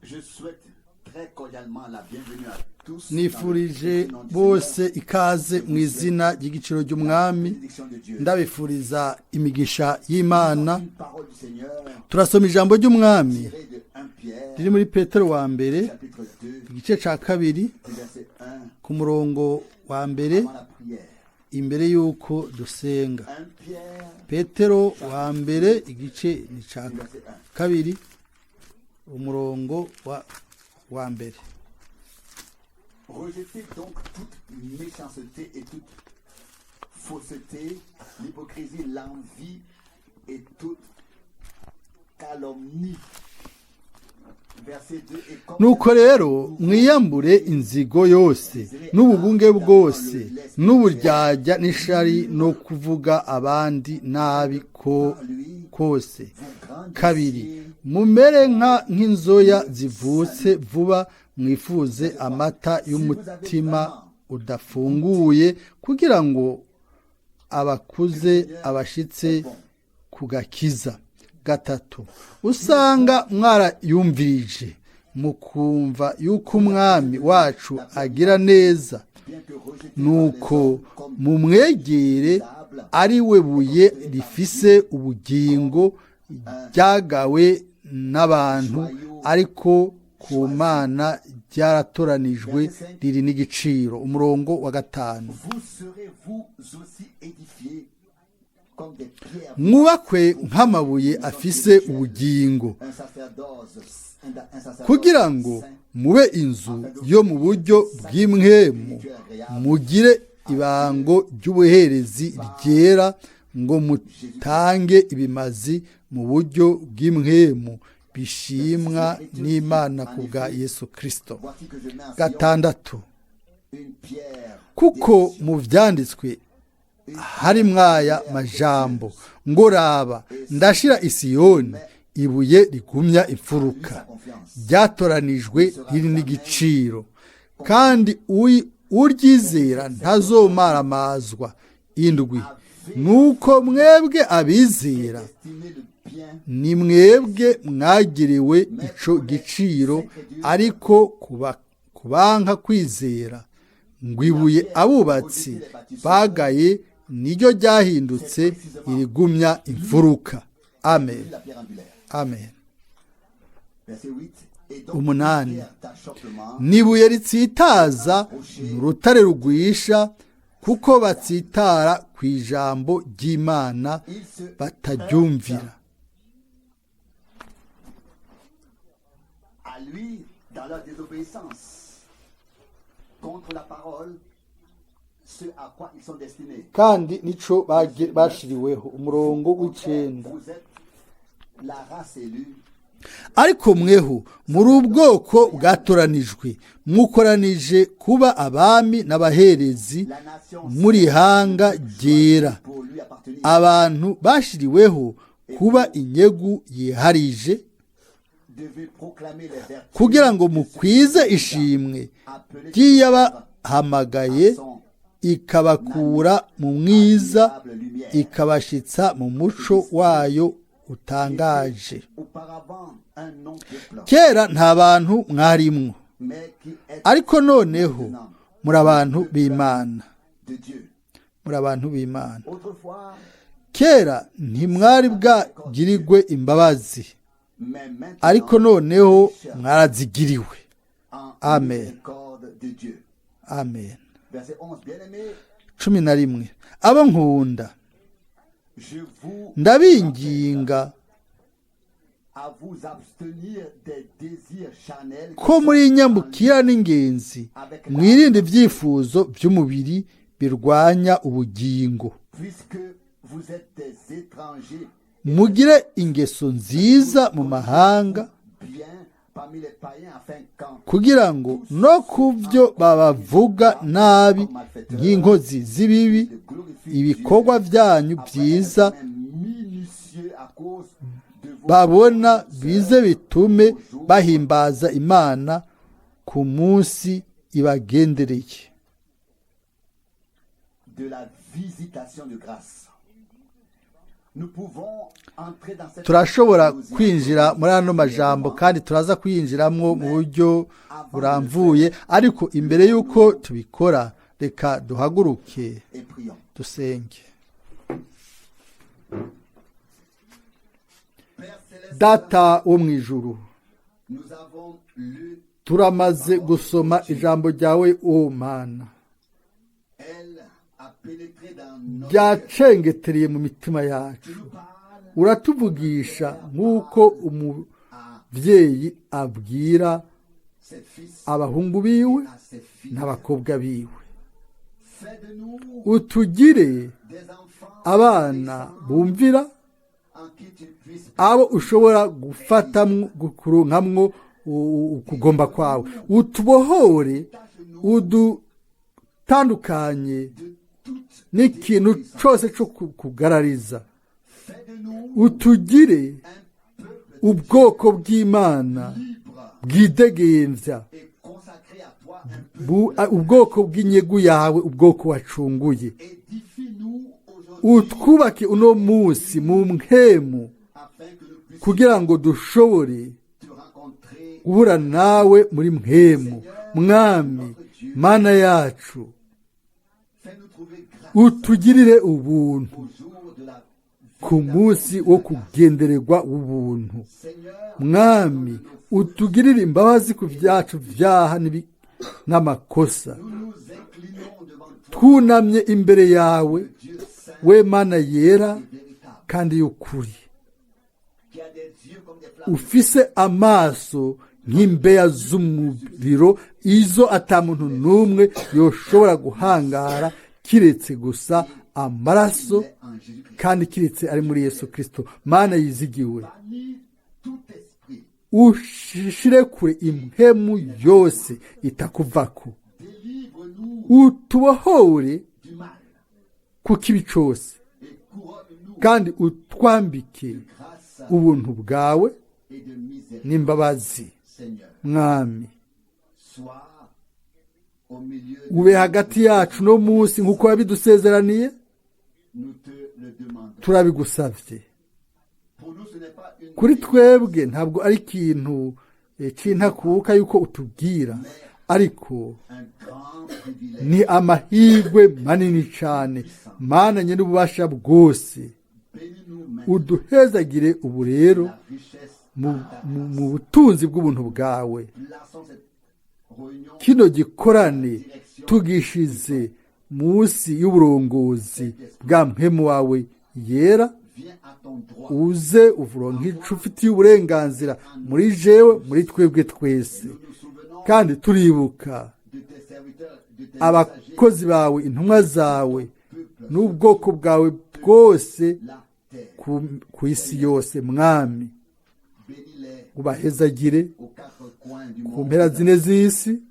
Je souhaite très cordialement la bienvenue à tous dans le Nifurije précieux nom du bose Seigneur. Ikaze mu izina ry'igiciro ry'umwami. Bénédiction de Dieu. Ndabifuriza imigisha y'Imana. Une parole du Seigneur Turasoma ijambo ry'umwami tirée de 1 Pierre, riri muri Petero wa mbere, chapitre 2, igice cya kabiri, du verset 1 ku murongo wa mbere, avant la prière. Imbere y'uko dusenga. 1 Pierre, Petero wa mbere, igice ni cya du verset 1. kabiri, umurongo wa mbere. Rejetez donc toute méchanceté et toute fausseté, l'hypocrisie, l'envie et toute calomnie. Verset 2. Et comme Nuko rero mwiyambure inzigo yose n'ubugunge bwose n'uburyarya n'ishari no kuvuga abandi nabi ko lui, kose. vous Kabiri, grandissiez mumere nk'inzoya zivutse vuba, mwifuze amata y'umutima udafunguye, kugira ngo abakuze abashitse ku gakiza. Gatatu, usanga mwarayumvirije mukumva yuko umwami wacu agira neza. Bien que rejeté par les Nuko hommes comme mumwegere, ari we buye rifise ubugingo, ryagawe n'abantu, ariko ku Mana ryaratoranijwe, riri n'igiciro. Umurongo wa gatanu. Vous serez vous aussi édifiés comme des pierres, Mwubakwe nk'amabuye afise ubugingo, un sacerdoce, un sacerdoce kugira ngo saint, mube inzu yo mu buryo bw'impwemu, mugire ibango ry'ubuherezi ryera, ngo mutange ibimazi mu buryo bw'impwemu bishimwa n'Imana ku bwa Yesu Kirisito. Voici que je mets en Sion Gatandatu, une pierre kuko mu byanditswe hari mwaya majambo ngo: "Raba, ndashira isiyoni ibuye rigumya imfuruka, sa confiance. ryatoranijwe, riri n'igiciro, kandi uryizera ntazomaramazwa." Indwi, nuko mwebwe abizera, Estimez le bien ni mwebwe mwagiriwe ico giciro, ariko kubanka kwizera ngo: "Ibuye abubatsi bagaye niryo ryahindutse irigumya imfuruka." Amen. la pierre angulaire. Amen. Verset 8. Et donc, Umunani. une pierre d'achoppement, N'ibuye ritsitaza, ni urutare rugwisha, kuko batsitara ku ijambo ry'Imana il se bataryumvira. À lui dans leur désobéissance contre la parole, ce à quoi ils sont destinés. Kandi nico bashiriweho. Umurongo w'icenda. Vous êtes la race élue, Ariko mweho muri ubwoko bwatoranijwe, mwukoranije kuba abami n'abaherezi, la nation muri ihanga ryera, pour lui appartenir. Abantu bashiriweho kuba inyegu yiharije, Devez proclamer les vertus kugira ngo mukwize ishimwe appelé ry'iyabahamagaye ikabakura mu mwiza admirable lumière. ikabashitsa mu muco wayo utangaje. Auparavant un non-peuple, Kera nta bantu mwarimwo, mais qui est ariko noneho muri abantu b'Imana. De Dieu. Muri abantu b'Imana. Autrefois, Kera ntimwari bwagirirwe imbabazi, mais maintenant ariko noneho mwarazigiriwe. En Amen. miséricorde de Dieu. Amen. Verset 11. Bien-aimés, 11. Abo nkunda, je vous ndabinginga à vous abstenir des désirs charnels qui ko sont muri nyambukira n'ingenzi, mwirinde ibyifuzo by'umubiri birwanya ubugingo. Puisque vous êtes des étrangers Mugire ingeso nziza mu mahanga, bien parmi les païens, afin qu'en kugira ngo no ku byo babavuga nabi nk'inkozi z'ibibi, de glorifier ibikorwa byanyu Dieu byiza après un minutieux à cause de vos babona bize bitume bahimbaza Imana ku munsi ibagendereye. De la visitation de grâce. Nous pouvons entrer dans cette Turashobora nous y kwinjira entrerons muri ano majambo kandi turaza kuyinjiramwo mu buryo buramvuye, ariko imbere y'uko tubikora reka duhaguruke et prions. dusenge. Père céleste, Data wo mu ijuru, nous avons lu, turamaze gusoma ijambo ryawe, o Mana. Elle a pénétré dans notre cœur. Ryacengetereye mu mitima yacu. Tu nous parles Uratuvugisha nk'uko umubyeyi abwira ses fils abahungu biwe à ses filles. n'abakobwa biwe. Fais de nous Utugire des enfants abana bumvira, en qui tu puisses abo ushobora gufatamwo, kuronkamwo ukugomba kwawe. Utubohore, udutandukanye de toute n'ikintu cyose cyo kugarariza. Fais de nous Utugire un peuple ubwoko bw'Imana libre bwidegemvya, et consacré à toi, un peuple. ubwoko bw'inyegu yawe, ubwoko wacunguye. Édifie-nous aujourd'hui Utwubake uno munsi mu mpemu afin que nous puissions kugira ngo dushobore te rencontrer. guhura nawe muri mpemu. Mwami Mana yacu, Fais-nous trouver grâce utugirire ubuntu au jour de la ku munsi wo kugendererwa w'ubuntu. Seigneur, Mwami, utugirire imbabazi ku byacu byaha n'amakosa. nous nous inclinons devant toi, Twunamye imbere yawe, Dieu saint we Mana yera et véritable, kandi y'ukuri, qui a des yeux comme des flammes ufise amaso nk'imbeya z'umuriro, izo ata muntu n'umwe yoshobora guhangara kiretse gusa amaraso en Jésus-Christ. kandi kiretse ari muri Yesu Kristo. Mana yizigiwe, Bannis tout esprit, ushishire kure impemu yose itakuvako. Délivre-nous Utubohore du mal ku kibi cose et couronne-nous kandi utwambike de grâce ubuntu bwawe et de miséricorde. n'imbabazi. Seigneur, Mwami, sois au milieu de ube hagati yacu no munsi nk'uko wabidusezeraniye. Nous te le demandons. Turabigusavye. Pour nous, ce n'est pas une Kuri twebwe ntabwo ari ikintu c'intakuka yuko utubwira, ariko un grand privilège. ni amahirwe manini cane. Mana nyene ububasha bwose, Bénis-nous maintenant uduhezagire ubu rero la richesse mu, de ta mu, grâce. mu butunzi bw'ubuntu bwawe. Plaçons cette réunion Kino gikorane tugishize munsi y'uburongozi bwa mpemu wawe yera. Viens à ton droit. Uze uvuronka ico ufitiye uburenganzira muri jewe, muri twebwe twese. Nous nous souvenons Kandi turibuka de tes serviteurs, de tes messagers, abakozi bawe, intumwa zawe peuple, n'ubwoko bwawe bwose la terre. ku isi yose. Mwami, Bénis-les ubahezagire aux quatre coins du ku monde mpera zine z'isi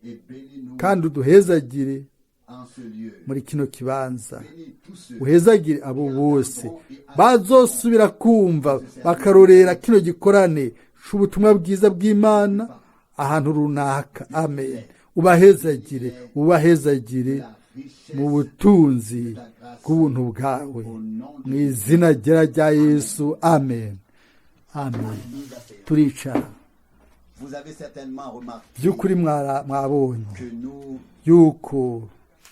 et bénis-nous kandi uduhezagire en ce lieu. muri kino kibanza. Bénis tous ceux Uhezagire abo bose bazosubira kumva bakarorera kino gikorane c'ubutumwa bwiza bw'Imana ahantu runaka. Amen. Ubahezagire, ubahezagire la richesse mu butunzi bw'ubuntu bwawe, au nom de mu izina ryera rya Yesu. Amen, amen. Nous asseyons. Turicara. Vous avez certainement remarqué By'ukuri mwabonye que nous yuko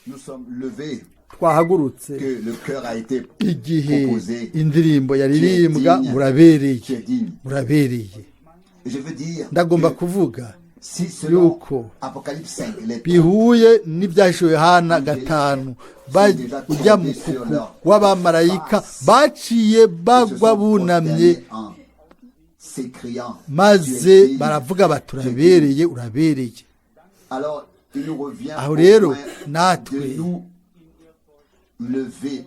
nous sommes levés, twahagurutse que le cœur a été igihe proposé. indirimbo yaririmbwa "Murabereye, Tu es digne. murabereye". Je veux dire Ndagomba que kuvuga si selon yuko Apocalypse 5, les bihuye n'ibyahishuwe Yohana 5, ujya mu kuku w'abamarayika baciye se bagwa sont bunamye prosternés en s'écriant, Tu es maze digne. baravuga bati "Urabereye, urabereye". Alors, il nous revient Aho au rero point natwe de nous lever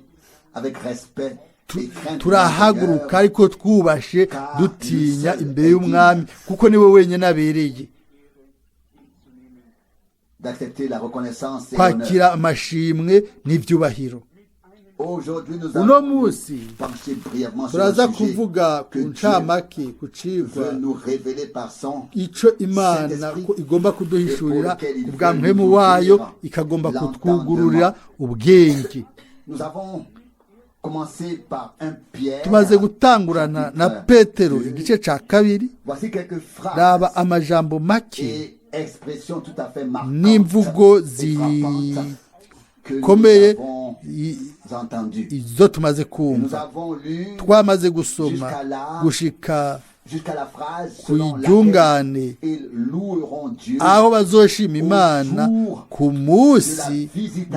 avec respect et crainte turahaguruka du Seigneur, ariko twubashe, dutinya imbere y'Umwami, kuko niwe wenyine abereye d'accepter la reconnaissance et l'honneur. kwakira amashimwe n'ibyubahiro. Aujourd'hui, nous Uno allons munsi pencher brièvement sur turaza un sujet kuvuga que ku Dieu ncamake ku cigwa veut nous révéler par son ico Imana ko igomba kuduhishurira ku bwa mpemu wayo, ikagomba kutwugururira ubwenge. Nous avons commencé par 1 Pierre. Tumaze gutangurana na Petero igice cya kabiri. Voici quelques phrases Raba amajambo make et expressions tout à fait marquantes n'imvugo et frappantes que nous zikomeye avons entendues. izo tumaze Nous kumva. avons lu Twamaze gusoma gushika jusqu'à la phrase ku selon laquelle iryungane ils loueront Dieu aho bazoshima Imana ku munsi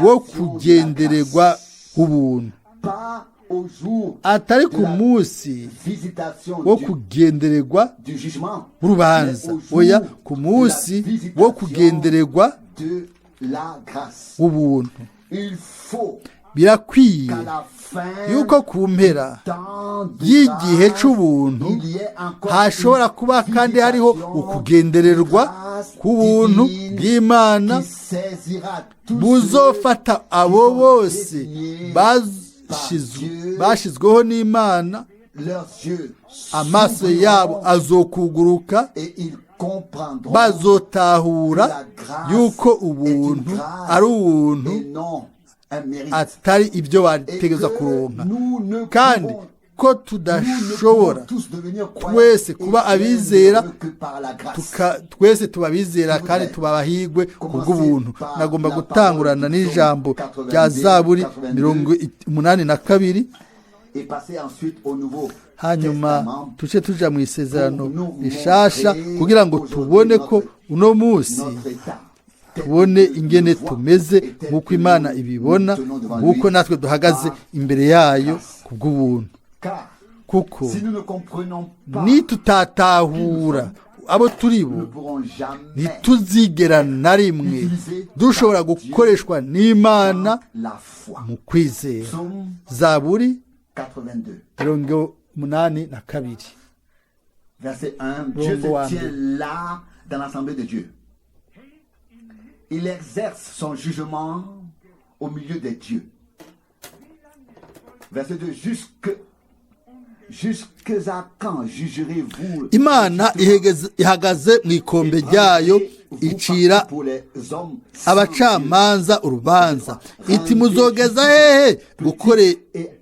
wo kugendererwa ubuntu, pas au jour atari de ku la munsi visitation wo kugendererwa du jugement, w'urubanza, mais au jour oya, ku de la munsi wo visitation kugendererwa de la grâce. w'ubuntu. Il faut Birakwiye qu'à la fin yuko ku mpera temps de y'igihe grâce, c'ubuntu il y ait encore hashobora une kuba kandi hariho visitation ukugendererwa de grâce k'ubuntu divine bw'Imana qui saisira tous buzofata abo qui sont bose désignés bashizweho n'Imana. leurs yeux Amaso yabo s'ouvriront azokuguruka, et ils comprendront bazotahura que la grâce yuko est une ubuntu grâce ari ubuntu, et non un mérite. atari ibyo Et bategerezwa que kuronka, nous ne kandi pouvons ko nous ne tudashobora pouvons tous devenir croyants twese et kuba bienheureux abizera, que par la grâce. twese tuba abizera kandi tuba abahigwe kubw'ubuntu. Nagomba gutangurana n'ijambo rya Zaburi 82, Et passer ensuite au Nouveau hanyuma Testament, tuce tuja mu isezerano rishasha kugira ngo tubone ko uno munsi notre état, tel tubone que ingene nous voit tumeze et tel nk'uko que Imana nous ibibona, nous tenons devant nk'uko lui natwe duhagaze par imbere yayo grâce. kubw'ubuntu. Car Kuko si nous ne comprenons pas, nitutatahura abo turi nous bo, ne pourrons jamais ntituzigera na rimwe dushobora gukoreshwa n'Imana dans la foi. mu kwizera. Psaume Zaburi 82, 82, verset 1. Dieu Rongo se tient wa là dans l'assemblée de Dieu. Il exerce son jugement au milieu des dieux. Verset 2. Jusque à quand jugerez-vous Imana injustement ihagaze mu ikombe et ryayo, prendrez-vous icira parti pour les hommes sans abacamanza urubanza, iti: muzogeza hehe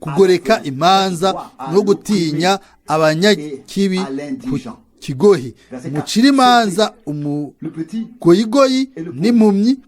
kugoreka imanza no gutinya abanyakibi ku kigohi? Mucire imanza Dieu? Le petit umugoyigoyi n'impumyi,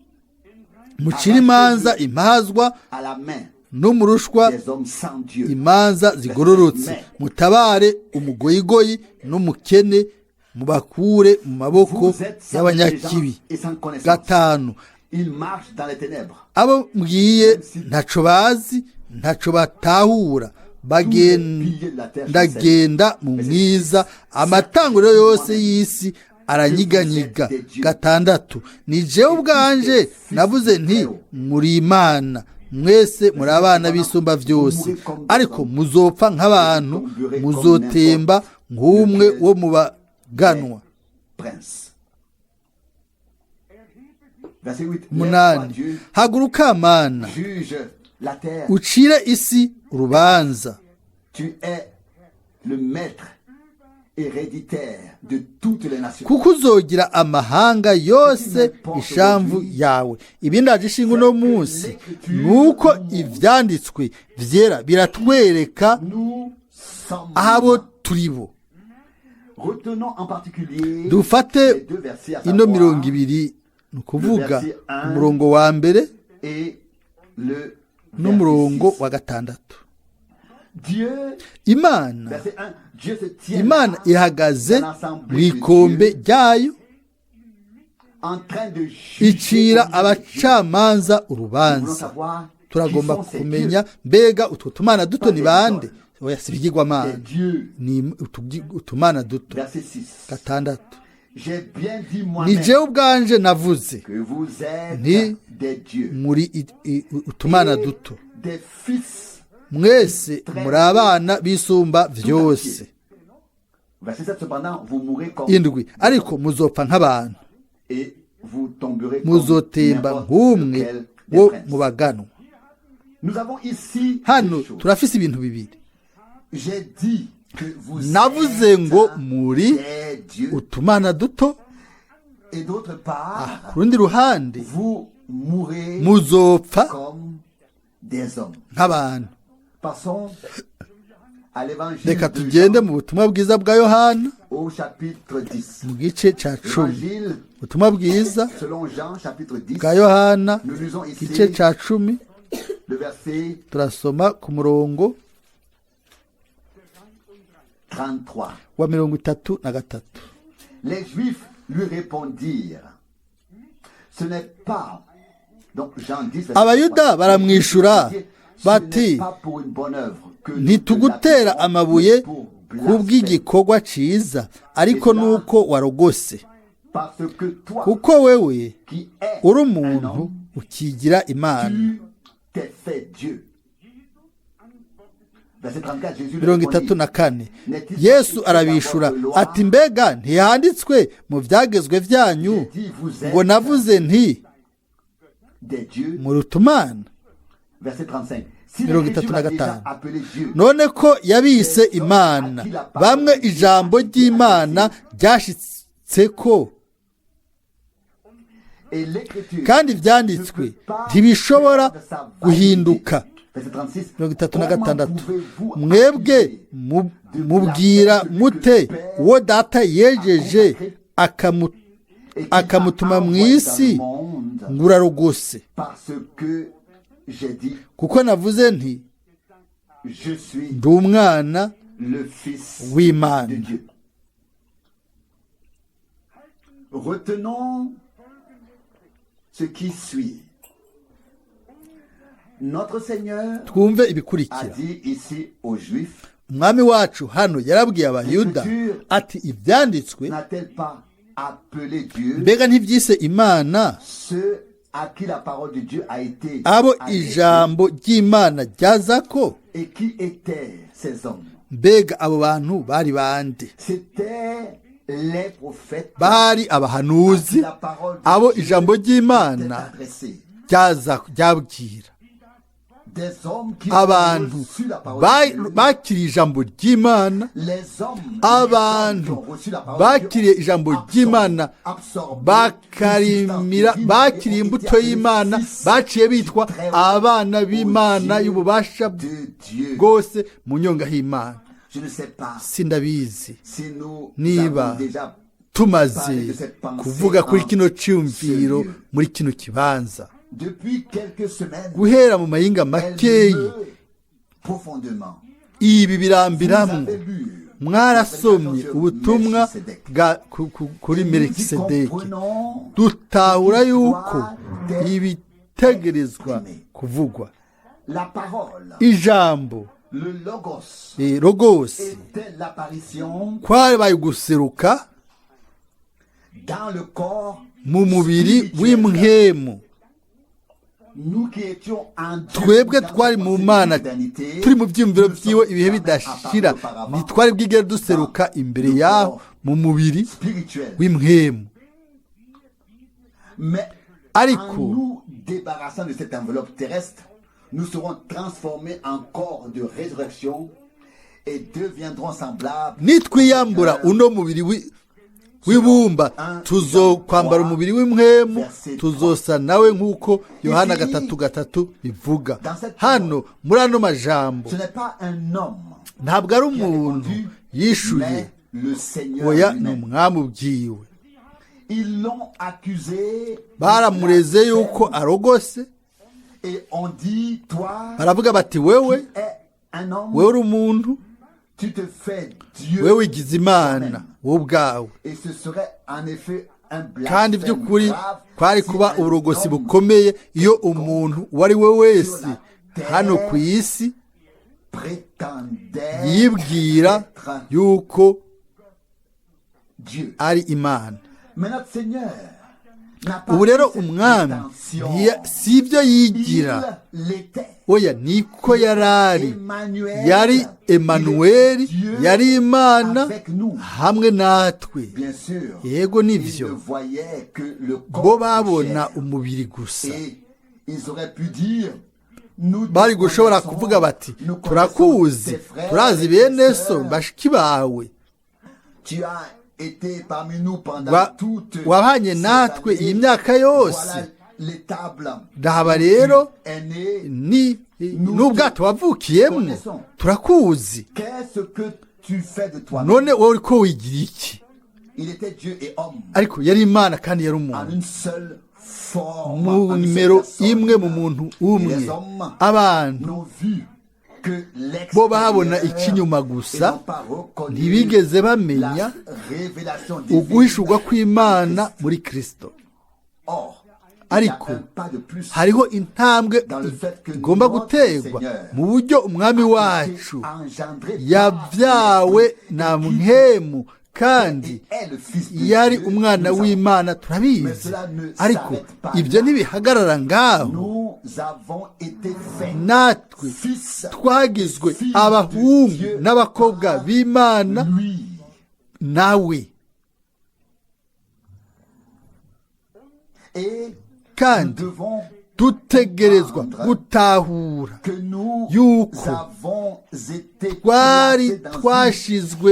mucire imanza impazwa à la main n'umurushwa, des hommes sans Dieu. imanza zigororotse. Mutabare umugoyigoyi n'umukene, mubakure mu maboko Vous êtes sans y'abanyakibi. intelligence et sans connaissance. 5, Ils marchent dans les ténèbres. abo mbwiye ntaco bazi, ntaco batahura, bagendagenda mu mwiza, amatanguriro yose y'isi aranyiganyiga. 6, ni jewe ubwanje navuze nti: muri Imana mwese, muri abana b'Isumba byose. Ariko muzopfa nk'abantu, muzotemba nk'umwe wo mu baganwa. Prince. Verset 8. Lève-toi, 8, Dieu, haguruka Mana, juge la terre. ucire isi urubanza. Tu es le maître héréditaire de toutes les nations. Kuko uzogira amahanga yose ishamvu yawe. Ibindi aje ishinga uno munsi ni uko ivyanditswe vyera biratwereka Nous sommes. abo turi bo. Retenons en particulier Dufate les deux versets à ino savoir 20, ni ukuvuga umurongo wa mbere et le verset n'umurongo 6. wa gatandatu. Dieu, Imana, verset 1, Dieu se tient Imana là, ihagaze mu ikombe ryayo, en train de juger icira au milieu des dieux. abacamanza Nous voulons urubanza. savoir qui Turagomba sont ces kumenya dieux. mbega utwo tumana duto ni bande? Oya, si ibigirwamana, Des dieux. ni utumana duto. Verset 6. 6, J'ai bien dit ni moi-même jewe ubwanje navuze que vous êtes Ni des dieux, muri utumana duto, des fils. mwese muri abana b'Isumba vyose. Verset 7, cependant, vous mourrez comme 7, ariko muzopfa nk'abantu, et vous tomberez comme muzotemba n'importe nk'umwe lequel des wo princes. mu baganwa. Nous avons ici Hano deux choses. turafise ibintu bibiri. J'ai dit que vous Navuze êtes ngo muri des dieux utumana duto, et d'autre part, ku rundi ruhande vous mourrez muzopfa comme des hommes. nk'abantu. Passons à l'évangile Reka de tugende Jean mu butumwa bwiza bwa Yohana au chapitre 10. mu gice cya 10. L'évangile Ubutumwa bwiza selon Jean chapitre 10, bwa Yohana nous lisons ici igice cya 10, le verset turasoma ku murongo 33. wa 33. Les Juifs lui répondirent, ce n'est pas, donc Jean 10, verset Abayuda 33. baramwishura Ce bati, n'est pas pour une bonne œuvre que nous te ntitugutera lapidons, amabuye mais pour blasphème. kubw'igikorwa ciza, ariko nuko warogose, Parce que toi kuko wewe qui es uri un umuntu homme, ukigira Imana. tu t'es fait Dieu. Verset 34, Jésus lui 34. répondit, Yesu arabishura ati, mbega ntihanditswe mu byagezwe byanyu J'ai dit, vous ngo êtes navuze nti des dieux. murutumana? Verset 35. Si mirongo itatu l'Écriture na a déjà gatanu. appelé Dieu, None ko yabise Imana, bamwe ijambo ry'Imana ryashitse ko, et l'Écriture kandi ne ibyanditswe peut pas ntibishobora perdre sa validité. guhinduka. Verset 36. 36. Comment pouvez-vous Mwebwe accuser de mubwira blasphème mute celui que le Père uwo Data yejeje et qu'il a akamutuma mu envoyé dans isi le monde ngo urarogose, parce que j'ai dit, kuko navuze nti je suis ndi umwana le Fils w'Imana. de Dieu. Retenons ce qui suit. Notre Seigneur Twumve a ibikurikira. dit ici aux Juifs, Umwami wacu hano yarabwiye Abayuda ati, ibyanditswe n'a-t-elle pas appelé Dieu mbega ntibyise Imana ceux à qui la parole de Dieu a été abo adressée ijambo ry'Imana ryaza ko? Et qui étaient ces hommes? Mbega abo bantu bari bande? C'étaient les prophètes Bari à qui abahanuzi la parole de abo Dieu ijambo était ry'Imana adressée. ryaza ryabwira. Des hommes qui ont Abantu reçu la parole de Dieu. bakiriye ijambo ry'Imana, Les hommes, les hommes abantu qui ont reçu la parole de Dieu bakiriye ijambo ry'Imana absorbé bakarimira, une substance divine bakiriye et ont imbuto été appelés y'Imana, fils baciye bitwa du Très-Haut abana b'Imana aux yeux y'ububasha de Dieu. bwose mu nyonga h'Imana. Je ne sais pas Sindabizi si nous niba avons déjà tumaze kuvuga kuri kino cyiyumviro muri kino kibanza. depuis quelques semaines, Guhera mu mayinga elle makeyi, meut profondément. ibi Vous birambiramwo. avez lu Mwarasomye la ubutumwa Melchisedec. bwa kuri Nous y Melikisedeki. comprenons Dutahura yuko ibitegerezwa kuvugwa, la parole, ijambo le logos, rogosi était l'apparition kwabaye guseruka dans le corps mu mubiri spirituel. w'impwemu. Nous qui étions en Dieu, Twebwe dans twari sa mu pensée Mana d'éternité, turi mu byiyumviro nous byiwe sommes ibihe jamais bidashira, apparus auparavant ntitwari bwigere duseruka imbere yaho mu mubiri spirituel. w'impwemu. Mais Ariko en nous débarrassant de cette enveloppe terrestre, nous serons transformés en corps de résurrection et deviendrons semblables nitwiyambura uno mubiri w'ibumba, tuzokwambara umubiri w'impwemu, tuzosa nawe nk'uko Yohana 3:3 bivuga. Hano muri ano majambo, Ce n'est pas un homme ntabwo ari qui a umuntu répondu, yishuye, mais le Seigneur oya, ni lui-même. umwami ubwiwe. Ils l'ont accusé Baramureze yuko arogose, et on dit, toi, baravuga bati, wewe, tu es un homme, wewe uri umuntu, tu te fais Dieu wewe wigize Imana wowe ubwawe. Et ce serait en effet un Kandi blasphème by'ukuri grave kwari si kuba un uburogosi homme bukomeye iyo umuntu uwo ari we wese hano ku isi prétendait yibwira être yuko Dieu. ari Imana. Mais notre Seigneur n'a pas Ubu rero eu cette umwami prétention. si ibyo yigira, Il l'était. oya, niko yari ari. Emmanuel, Yari Emanuweli, il est Dieu yari Imana avec nous. hamwe natwe. Bien sûr, Yego, ils nivyo, ne voyaient que le bo corps de babona chair. umubiri gusa. Et ils auraient pu dire, nous te Bari gushobora connaissons, kuvuga bati, nous connaissons turakuzi, tes frères turazi et bene tes so sœurs. bashiki bawe, Tu as été parmi nous pendant toutes wabanye ces natwe années. iyi myaka yose. Voilà Raba rero ni n'ubwato wavukiyemo turakuzi, none wowe uriko wigira iki? Ariko yari Imana kandi yari umuntu mu nimero imwe, mu muntu umwe. Abantu bo babona ikinyuma gusa, ntibigeze bamenya uguhishurwa kw'Imana muri Kristo. Ariko hariho intambwe igomba guterwa mu buryo Umwami wacu yabyawe na Mpwemu kandi yari umwana w'Imana, turabizi. Ariko ibyo ntibihagarara ngaho. Natwe twagizwe abahungu n'abakobwa b'Imana nawe, kandi dutegerezwa gutahura yuko twari twashizwe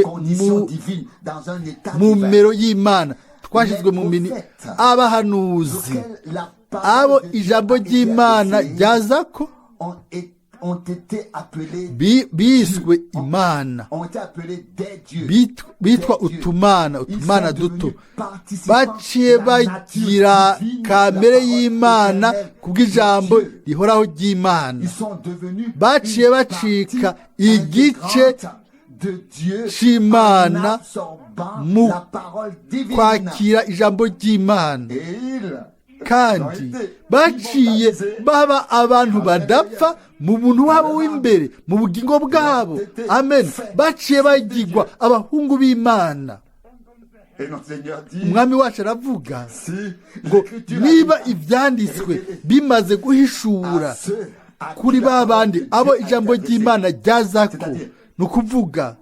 mu mero y'Imana, twashizwe mu mini. Abahanuzi abo ijambo ry'Imana ryaza ko biswe Imana, bitwa utumana, utumana duto, baciye bagira kamere y'Imana kubw'ijambo rihoraho ry'Imana. Baciye bacika igice c'Imana mu kwakira ijambo ry'Imana, kandi baciye baba abantu badapfa mu buntu wabo w'imbere, mu bugingo bwabo. Amen. Baciye bagirwa abahungu b'Imana. Umwami wacu aravuga ngo niba ibyanditswe bimaze guhishura kuri ba bandi abo ijambo ry'Imana ryazako, ni ukuvuga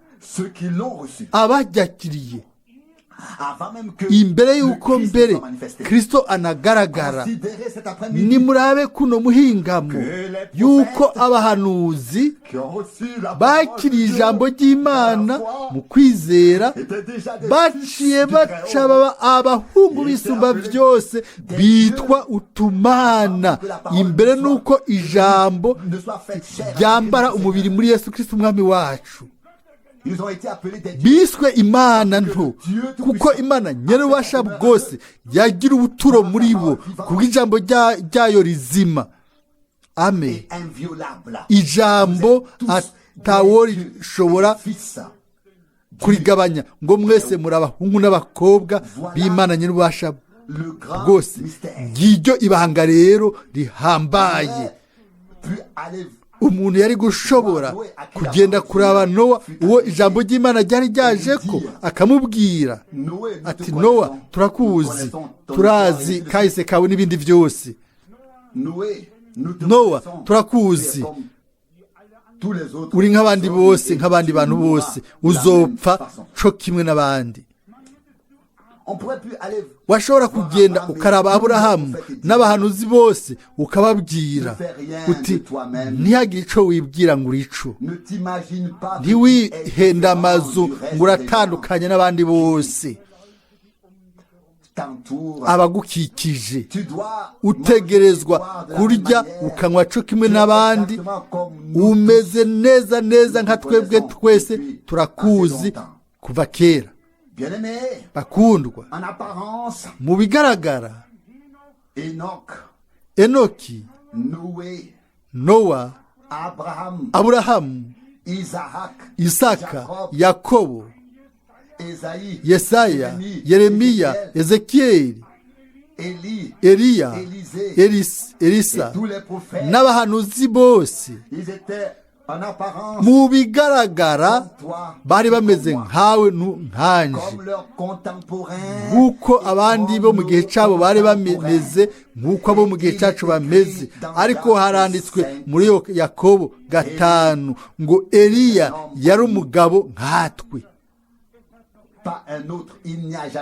abaryakiriye imbere y'uko mbere Kristo anagaragara. Nimurabe kuno muhingamo y'uko abahanuzi bakiriye ijambo ry'Imana mu kwizera, baciye baca baba abahungu b'Isumba byose, bitwa utumana, imbere n'uko ijambo ryambara umubiri muri Yesu Kristo Umwami wacu. Biswe imana nto, kuko Imana nyir'ububasha bwose yagira ubuturo muri bo kubw'ijambo ryayo rizima. Amen. Ijambo atawo rishobora kurigabanya, ngo mwese muri abahungu n'abakobwa b'Imana nyir'ububasha bwose. Ngiryo ibanga rero rihambaye. Umuntu yari gushobora kugenda kuraba Nowa, uwo ijambo ry'Imana ryari ryaje ko, akamubwira ati: "Nowa, turakuzi, turazi kahise kawe n'ibindi byose. Nowa, turakuzi, uri nk'abandi bose, nk'abandi bantu bose, uzopfa co kimwe n'abandi." Washobora kugenda ukaraba Aburahamu n'abahanuzi bose, ukababwira uti: "Ntihagire ico wibwira ngo urico, ntiwihenda amazu ngo uratandukanye n'abandi bose abagukikije. Utegerezwa kurya ukanywa co kimwe n'abandi, umeze neza neza nka twebwe twese, turakuzi kuva kera." Bakundwa, mu bigaragara Enoki, Nowa, Aburahamu, Isaka, Yakobo, Yesaya, Yeremiya, Ezekiyeli, Eliya, Elisa n'abahanuzi bose, mu bigaragara bari bameze nkawe nkanje, nk'uko abandi bo mu gihe cyabo bari bameze, nk'uko abo mu gihe cyacu bameze. Ariko haranditswe muri Yakobo 5 ngo Eliya yari umugabo nkatwe.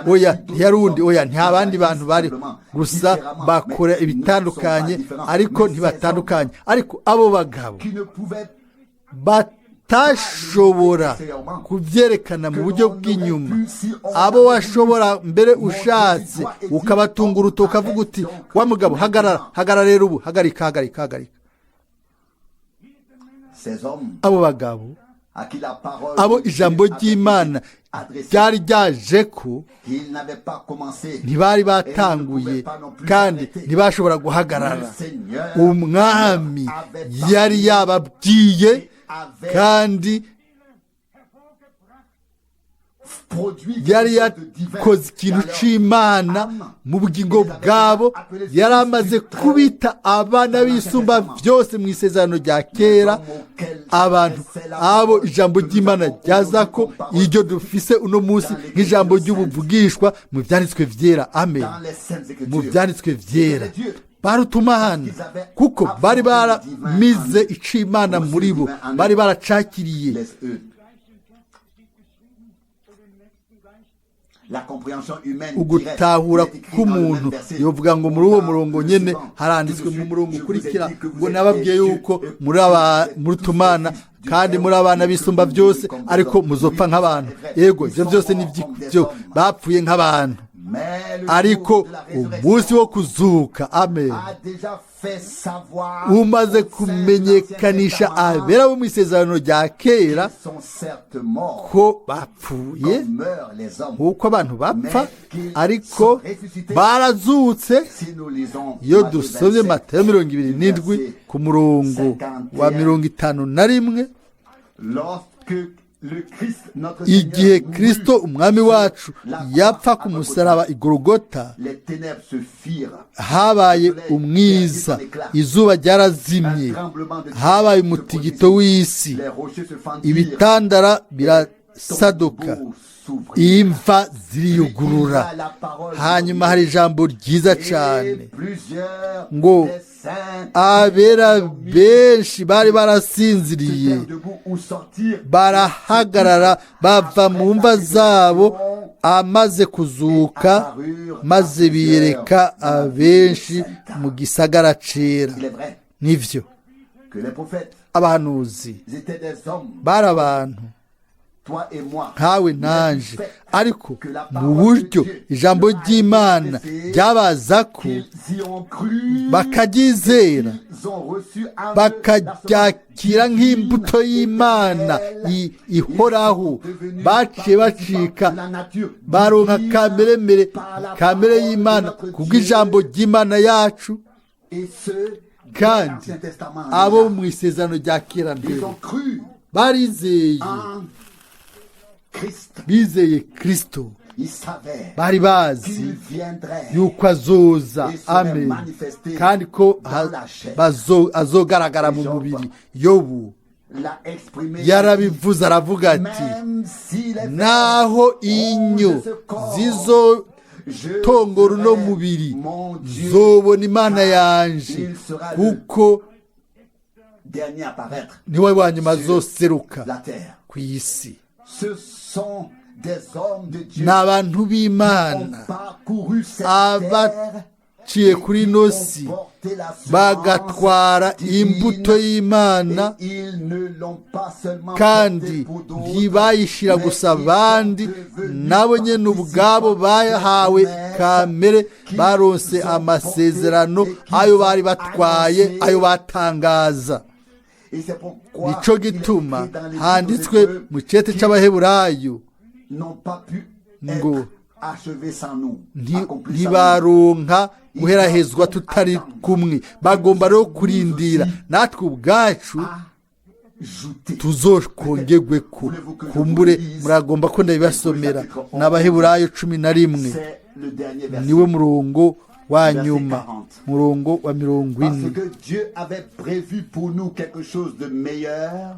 Oya, ntiyari undi, oya, nta bandi bantu bari, gusa bakora ibitandukanye ariko ntibatandukanye. Ariko abo bagabo Batashobora kubyerekana mu buryo bw'inyuma, abo washobora mbere ushatse ukabatunga urutoki ukavuga uti wa mugabo hagarara, hagarara rero ubu, hagarika, hagarika, hagarika. Ces hommes Abo bagabo à qui la parole abo de Dieu ijambo avait ry'Imana été adressée, ryari ryaje ko ils n'avaient pas commencé. ntibari batanguye kandi ntibashobora guhagarara. Le Seigneur Umwami leur avait parlé yari yababwiye et avait kandi produit yari quelque chose de divin yakoze ikintu dans leur c'Imana âme. Mu bugingo bwabo. Yari amaze kubita abana b'Isumba Byose mu Isezerano rya Kera, abantu abo ijambo ry'Imana ryaza ko iryo dufise uno munsi nk'ijambo ry'ubuvugishwa mu Byanditswe Vyera, amen. Dans les Saintes Mu Écritures. Byanditswe Vyera barutumahana, kuko bari baramize ic'Imana muri bo, bari baracakiriye. Les eux. La compréhension humaine Ugutahura dirait, il est écrit dans le k'umuntu même verset, yovuga ngo muri uwo dans murongo le nyene suivant, haranditswe tout de mu suite, murongo je vous ai ukurikira dit que vous ngo êtes nababwiye des dieux yuko et muri aba que vous êtes muri tous tumana des fils du kandi Très-Haut, muri abana que b'Isumba vous Byose, mourrez comme des ariko hommes. muzopfa Oui, nk'abantu. c'est vrai. Yego, Ils ivyo sont byose ni morts comme des byo hommes. bapfuye nk'abantu. Mais le Ariko jour de la umunsi résurrection wo kuzuka, amen, a déjà fait savoir umaze aux saints de l'Ancien kumenyekanisha Testament abera bo mu Isezerano rya Kera qu'ils sont certes morts, ko bapfuye comme meurent les hommes. nk'uko abantu bapfa, ariko barazutse. Si nous lisons Iyo Matthieu dusomye 27, Matayo 27 ku murongo wa 51, lorsque le Christ, notre igihe Seigneur, mourut Kristo Umwami sur wacu la croix yapfa ku à Golgotha, musaraba i Golgota, les ténèbres se firent. Habaye umwiza, izuba ryarazimye, Un tremblement de terre habaye se umutigito produisit. w'isi, Les rochers se fendirent. ibitandara birasaduka, Tombeaux s'ouvrirent. imva ziriyugurura. Il y a la parole Hanyuma hari ijambo ryiza Et cyane plusieurs ngo des saints abera dormirent, benshi bari barasinziriye se debout ou sortirent barahagarara bava mu mva zabo amaze kuzuka, maze biyereka abenshi mu gisagara cera. Il est vrai Nivyo, que les prophètes abahanuzi ils étaient des hommes, bari abantu toi et moi. nkawe nanje, ariko mu buryo ijambo ry'Imana ryabaza ko Qu'ils y ont cru, bakaryizera, ils ont reçu en eux bakaryakira la semence nk'imbuto divine y'Imana éternelle. ihoraho, Ils sont devenus baciye participants bacika de la nature baronka divine kameremere par la kamere parole de y'Imana notre kubw'ijambo Dieu, ry'Imana yacu. et ce, dès Kandi l'Ancien Testament abo déjà. mu Isezerano rya Kera mbere Ils ont cru barizeye, en Christ. bizeye Kristo. Ils savaient Bari bazi qu'il viendrait yuko azoza, et serait amen, manifesté kandi ko dans la chair. azogaragara mu mubiri. Yobu L'a exprimé. yarabivuze, aravuga ati Même si les naho inyo ce corps, zizotongora uno je mubiri, mon Dieu, zobona Imana car yanje, il sera le kuko dernier à apparaître niwe wa nyuma sur azoseruka la terre. ku isi. Ce sont des hommes de Dieu Ni abantu qui ont b'Imana parcouru cette terre abaciye kuri ino si porté la semence bagatwara divine, imbuto y'Imana, et ils ne l'ont pas seulement kandi portée pour d'autres, ntibayishira mais gusa ils abandi, sont devenus nabo nyene ubwabo participants bahawe des promesses kamere, qu'ils baronse ont amasezerano portées et qu'ils ayo bari ont batwaye, annoncées. ayo batangaza. Et c'est pourquoi Nico il est gituma écrit dans l'Épître aux handitswe Hébreux mu cete qu'ils c'Abaheburayo n'ont pas pu ngo être achevés sans nous, accomplis sans nous. ntibaronka guherahezwa tutari kumwe. Bagomba rero kurindira natwe ubwacu Ajouter. tuzokongerwe ko kumbure. Muragomba ko ndabibasomera? Ni Abaheburayo 11, C'est le dernier verset. niwe murongo wa nyuma, murongo wa mirongo Parce ine. que Dieu avait prévu pour nous quelque chose de meilleur.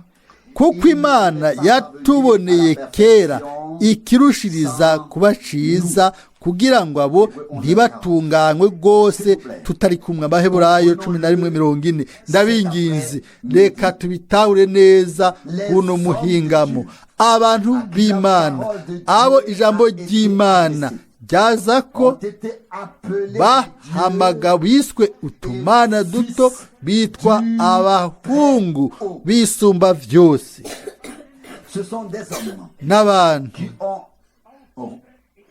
Kuko Imana yatuboneye kera ikirushiriza kuba ciza, kugira ngo abo ntibatunganywe rwose tutari kumwe. Abaheburayo 11:40. Ndabinginze, reka tubitahure neza kuno muhingamo. Abantu b'Imana abo ijambo ry'Imana ryaza ko ont été appelés des dieux bahamaga biswe utumana duto bitwa abahungu bisumba byose. Ce sont des hommes N'abantu qui ont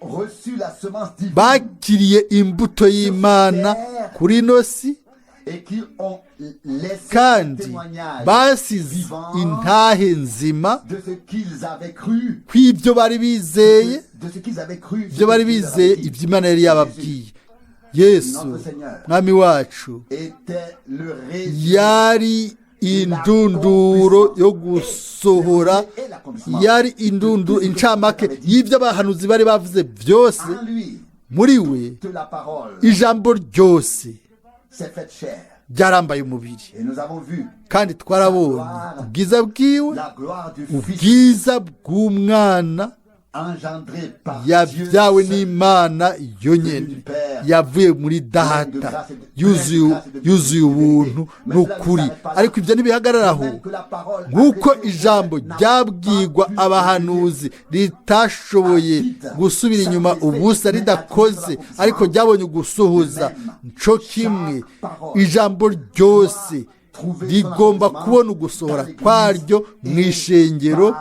reçu la semence divine bakiriye imbuto y'Imana kuri ino si, et qui ont laissé un kandi témoignage basize vivant intahe nzima de ce qu'ils avaient cru, kw'ibyo bari bizeye, de ce qu'ils avaient cru, ibyo bari bizeye, ibyo Imana yari yababwiye. Yesu Mwami wacu était le résumé yari indunduro yo gusohora, yari indunduro incamake y'ibyo abahanuzi bari bavuze byose. En lui, Muri we toute la parole ijambo ryose s'est faite chair. ryarambaye umubiri. Et nous avons vu Kandi twarabonye ubwiza bwiwe, la gloire du Fils ubwiza bw'umwana engendré par Dieu yabyawe seul, n'Imana yonyine, yavuye muri Data, yuzuye ubuntu n'ukuri. Ariko ibyo ntibihagararaho. même que la parole Nk'uko adressée au ijambo prophète n'a ryabwirwa pas pu abahanuzi ritashoboye gusubira inyuma ubusa ridakoze, ariko ryabonye ugusuhuza, nco kimwe ijambo ryose rigomba kubona ugusohora kwaryo mu ishengero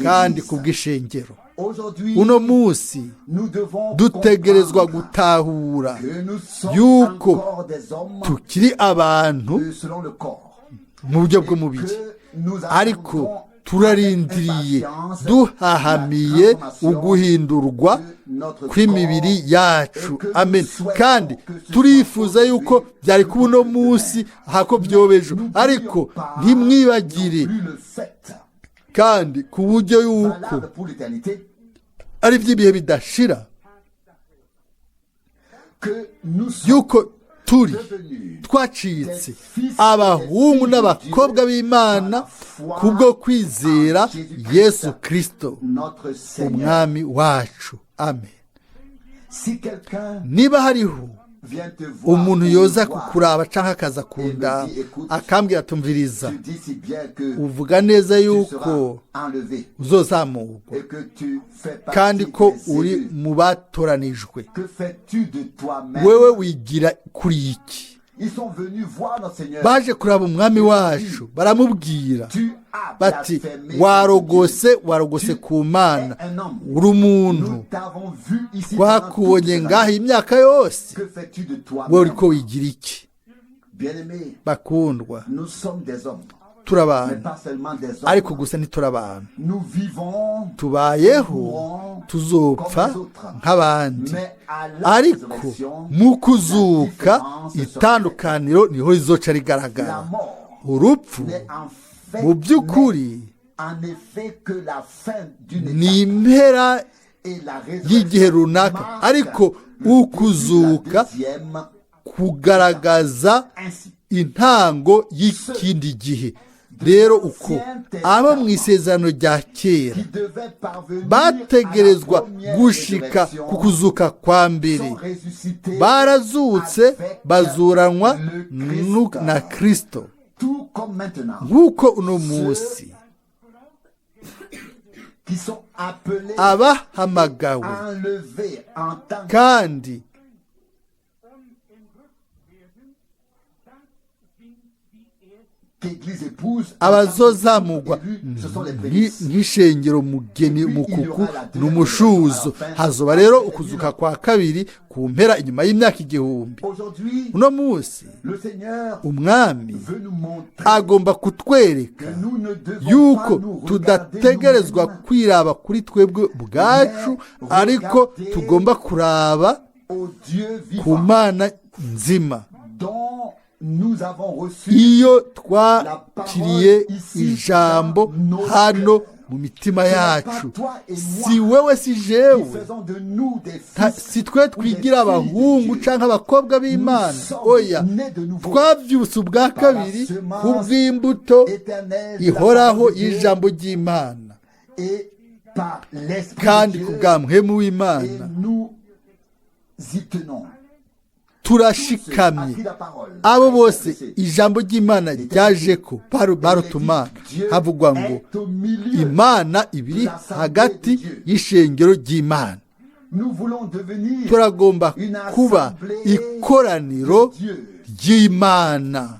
kandi ku bw'ishengero. Aujourd'hui, Uno munsi nous devons dutegerezwa comprendre gutahura que nous sommes yuko encore des hommes tukiri abantu selon le corps. mu buryo bw'umubiri, Que nous ariko attendons turarindiriye avec impatience duhahamiye la transformation uguhindurwa de notre kw'imibiri corps yacu. et que nous Amen. souhaitons Kandi que ce turifuza soit yuko aujourd'hui byari kuba uno plutôt que munsi hako demain. byobejo. N'oublions Ariko pas ntimwibagire non plus le fait kandi ku buryo yuko valable pour l'éternité ari iby'ibihe bidashira que nous sommes yuko turi devenus twacitse abahungu n'abakobwa b'Imana kubwo kwizera Yesu Kristo notre Seigneur. Umwami wacu. Amen. Si quelqu'un Niba hariho vient te voir, umuntu ou yoza me voir, kukuraba cyangwa akaza kundaba akambwira atumviriza, tu dis si bien que uvuga neza tu yuko seras enlevé uzozamurwa et que tu fais kandi partie ko des uri élus. mu batoranijwe, Que fais-tu de toi-même? Wewe wigira kuri iki? Ils sont venus voir notre Seigneur. Baje kuraba Umwami wacu baramubwira Tu as bati blasphémé warogose, contre warogose Dieu. ku Mana, Tu es un homme. uri umuntu. Nous t'avons vu ici pendant toutes Twakubonye ces ngaha années. imyaka yose, Que fais-tu de wowe toi-même? uriko wigira iki? Bien-aimés, Bakundwa, nous sommes des hommes, turi mais abantu, pas seulement des hommes. ariko gusa ntituri abantu. Nous vivons, Tubayeho, tuzopfa nk'abandi, mais à la ariko résurrection, mu kuzuka la différence sera itandukaniro niho rizoca la rigaragara. mort Urupfu n'est en fait mu by'ukuri n'est en effet que la fin d'une ni étape impera et la y'igihe résurrection runaka, marque ariko le début de la ukuzuka deuxième. kugaragaza Ainsi, intango y'ikindi gihe. Rero uko abo mu isezerano rya kera qui devaient parvenir bategerezwa à la première gushika résurrection ku kuzuka kwa mbere, sont ressuscités barazutse avec bazuranwa le Christ. na Kristo. Tout comme maintenant, Nk'uko uno munsi qui sont appelés, abahamagawe enlevés en tant kandi qu'Église épouse, abazozamugwa élus, ce sont les prémices. Nk'ishengero mugeni mukuku ni umushuzo. Hazoba rero ukuzuka kwa kabiri ku mpera inyuma y'imyaka 1000. Aujourd'hui, Uno munsi le Seigneur Umwami veut nous montrer agomba kutwereka que nous ne devons yuko pas nous regarder tudategerezwa nous-mêmes kwiraba kuri twebwe ubwacu, ariko tugomba kuraba au Dieu ku vivant Mana nzima dont nous avons reçu iyo twakiriye ijambo hano mu mitima yacu. Si wewe, si qui jewe, faisons de nous des fils si twe ou des twigira filles de abahungu Dieu. canke abakobwa b'Imana, oya, twavyutse ubwa kabiri kubw'imbuto Éternelle de la ihoraho parole de Dieu y'ijambo ry'Imana et par l'Esprit kandi de ku Dieu, bwa mpwemu et w'Imana nous y tenons. Turashikamye. Ceux à qui la parole Abo a été bose adressée. ijambo ry'Imana ryaje ko barutumana, havugwa ngo Est au milieu Imana ibiri hagati y'ishengero ry'Imana. Nous voulons devenir Turagomba une kuba assemblée ikoraniro de Dieu, ry'Imana,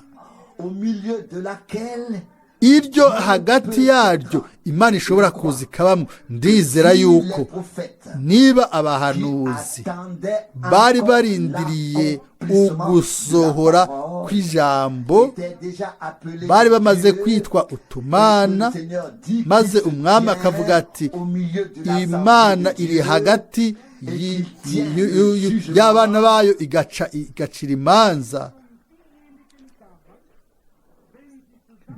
au milieu de laquelle iryo hagati yaryo Imana ishobora kuza ikabamo. Ndizera si yuko les prophètes niba qui abahanuzi attendaient bari encore barindiriye l'accomplissement de la ugusohora parole, kw'ijambo, étaient déjà appelés bari bamaze Dieu, kwitwa et que utumana, le Seigneur dit maze qu'il se umwami tient akavuga ati au milieu de l'assemblée Imana de iri Dieu, hagati et qu'il tient le jugement y'abana bayo, igacira imanza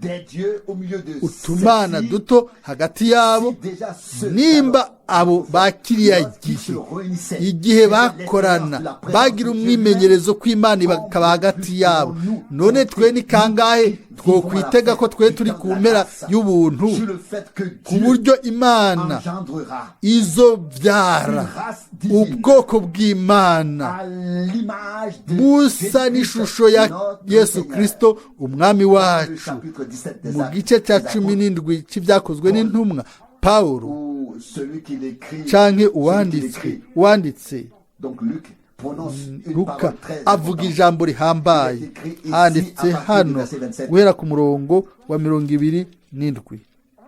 des dieux au milieu de utumana ceux-ci, duto hagati yabo. si déjà ceux Nimba abo ba kiriya lorsqu'ils gihe, se réunissaient, igihe faisaient bakorana, l'expérience de la présence bagira de Dieu umwimenyerezo kw'Imana lui-même, ikaba hagati yabo, none twe ni kangahe twokwitega ko twe turi ku mpera y'ubuntu, sur le fait que ku Dieu buryo Imana engendrera izobyara une race divine ubwoko bw'Imana à l'image de busa Jésus-Christ, n'ishusho ya notre Yesu Seigneur. Kristo umwami Dans le wacu. chapitre 17 des Mu Actes gice cya des cumi Apôtres, n'indwi cy'Ibyakozwe n'Intumwa, Pawulo où celui qui l'écrit, canke celui qui uwanditswe l'écrit, uwanditse donc Luc prononce une Luka parole très avuga importante. ijambo rihambaye, handitse hano guhera ku murongo wa 27.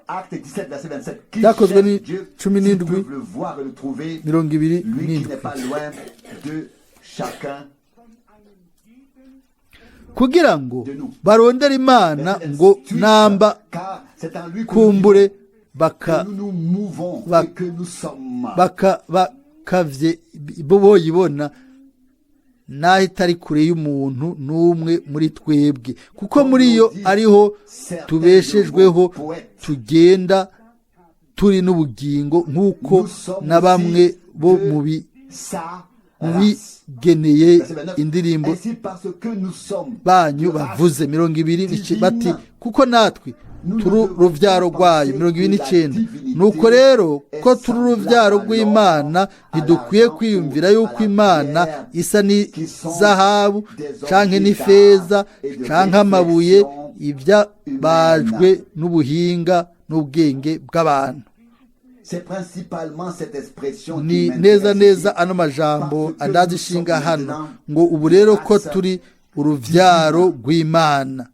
Acte 17, verset 27. Qui Byakozwe cherche ni Dieu, cumi s'ils n'indwi, peuvent le voir et le trouver, mirongo ibiri lui qui n'indwi. n'est pas loin de chacun Kugira ngo de nous. barondere Imana, Verset ngo 28, namba car c'est en lui que nous kumbure vivons, baka que nous nous mouvons ba- et que nous sommes. baka bakavye bo boyibona, naho itari kure y'umuntu n'umwe muri twebwe, kuko muri yo ariho tubeshejweho, tugenda, turi n'ubugingo, nk'uko Nous sommes na bamwe aussi bo de mu bi- sa mu race. bigeneye Verset 29. indirimbo Ainsi, parce que nous sommes banyu de race bavuze 29 bati divine, kuko natwe turi urubyaro rwayo. 29. Nuko rero ko turi urubyaro rw'Imana, ntidukwiye kwiyumvira yuko Imana isa n'izahabu canke n'ifeza canke amabuye, ibyabajwe n'ubuhinga n'ubwenge bw'abantu. C'est principalement cette expression qui Ni m'intéresse neza neza ici, ano majambo parce que andazi nous ishinga sommes hano maintenant ngo ubu rero ko race turi urubyaro rw'Imana,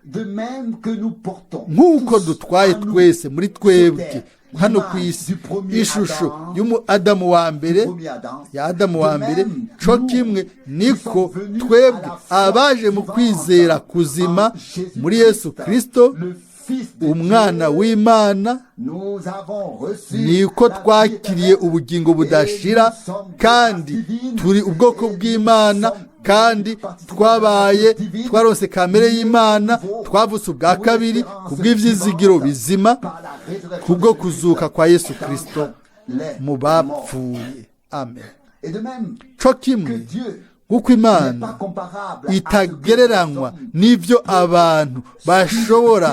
De même que nous portons nk'uko tous dutwaye en nous twese muri twebwe sur terre hano ku l'image isi du premier ishusho Adam, y'umu Adamu wa mbere, du premier Adam, ya Adamu wa de mbere, même, co nous kimwe qui niko sommes venus twebwe à la foi abaje mu vivante kwizera kuzima en Jésus muri Yesu Christ, Kristo le Fils de umwana Dieu, w'Imana, nous avons reçu niko la vie twakiriye éternelle ubugingo et budashira, nous sommes de kandi race divine, turi ubwoko et nous bw'Imana, sommes kandi participants de la twabaye nature divine. twaronse kamere y'Imana, Nous twavutse ubwa pour kabiri l'espérance kubw'ivyizigiro vivante bizima, par la résurrection kubwo de Jésus kuzuka kwa Yesu Kristo d'entre les mu morts. bapfuye. Amen. Et de même Co que kimwe Dieu nk'uko n'est Imana pas comparable à ce que itagereranywa les hommes n'ibyo abantu bashobora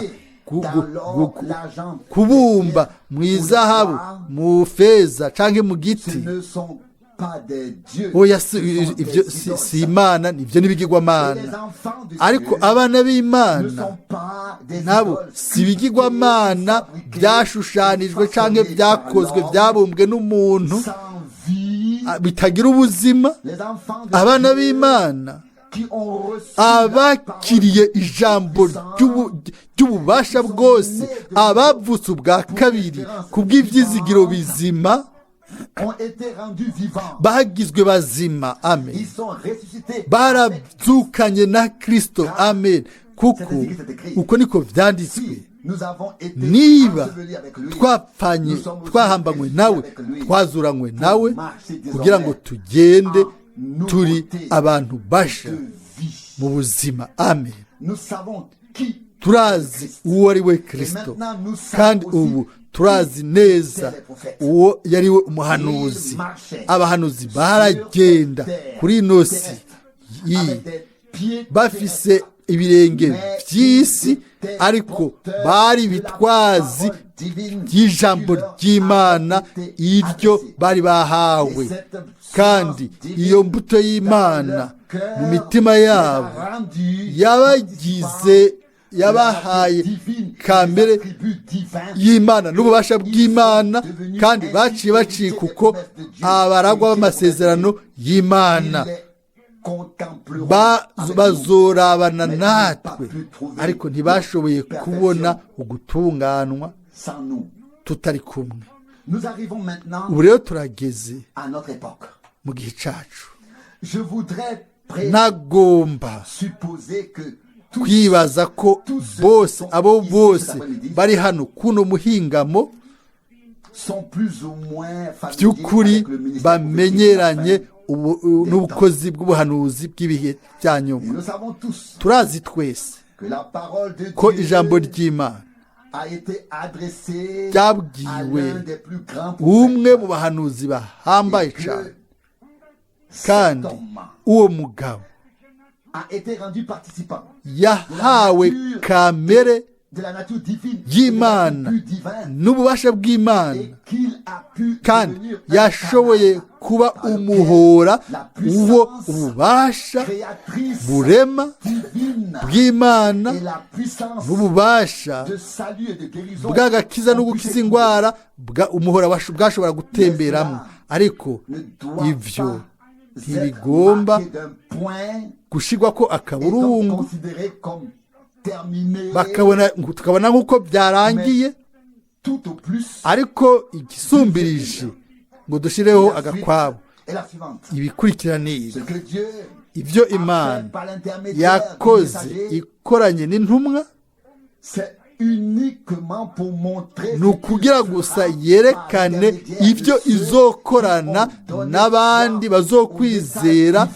dans l'or, l'argent, kubumba mu ou le izahabu, bois, mu feza canke mu ce giti. ne sont pas des dieux, Oya, ce si sont ibyo des si idoles. si Imana, nibyo Et n'ibigirwamana. les enfants de Ariko Dieu abana ne b'Imana sont pas des nabo idoles si ibigirwamana fabriquées, byashushanijwe canke façonnées par byakozwe, l'homme, byabumbwe n'umuntu, sans vie. bitagira ubuzima. Les enfants de Abana Dieu b'Imana qui ont reçu la parole abakiriye ijambo ry'ububasha bwose, abavutse ubwa kabiri kubw'ibyizigiro bizima, ont été rendus vivants. bagizwe bazima. Amen. Ils sont ressuscités. Barabyukanye na Kristo. Amen. Kuko uko niko vyanditswe: Si nous avons été niba ensevelis avec lui, twapfanye, nous sommes aussi twahambanywe nawe, ressuscités avec lui twazuranywe nawe pour marcher kugira ngo désormais tugende en turi nouveauté abantu basha de vie. mu buzima. Amen. Nous savons qui Turazi Christ. uwo ari we Et Kristo, maintenant, nous savons kandi aussi ubu turazi neza étaient les prophètes. uwo yari we umuhanuzi. Ils marchaient Abahanuzi sur baragenda cette terre kuri ino si terrestre avec des pieds bafise terrestres, ibirenge mais by'isi, ils étaient ariko porteurs bari de la bitwazi parole divine by'ijambo qui leur ry'Imana avait été iryo adressée. bari bahawe. Et cette Kandi semence divine iyo mbuto dans y'Imana leur cœur mu mitima les yabo a rendus yabagize participants Yabahaye kamere y'Imana n'ububasha bw'Imana, kandi baciye bacika uko abaragwa b'amasezerano y'Imana. Bazorabana natwe, ariko ntibashoboye kubona ugutunganwa tutari kumwe. Ubu rero turageze mu gihe cyacu. Nagomba kwibaza ko bose, abo bose bari hano kuno muhingamo, by'ukuri bamenyeranye n'ubukozi bw'ubuhanuzi bw'ibihe bya nyuma. Turazi twese ko ijambo ry'Imana ryabwiwe umwe mu bahanuzi bahambaye cyane, kandi uwo mugabo yahawe kamere y'Imana n'ububasha bw'Imana, kandi yashoboye kuba umuhora uwo ububasha burema bw'Imana n'ububasha bw'agakiza no gukiza indwara, umuhora bwashobora gutemberamo. Ariko ibyo ntibigomba gushyirwa ko akaburungu, bakabona tukabona nk'uko byarangiye, ariko igisumbirije ngo dushyireho agakwabo. Ibikurikira ni ibi: ibyo Imana yakoze ikoranye n'intumwa ni ukugira gusa yerekane ibyo izokorana n'abandi bazokwizera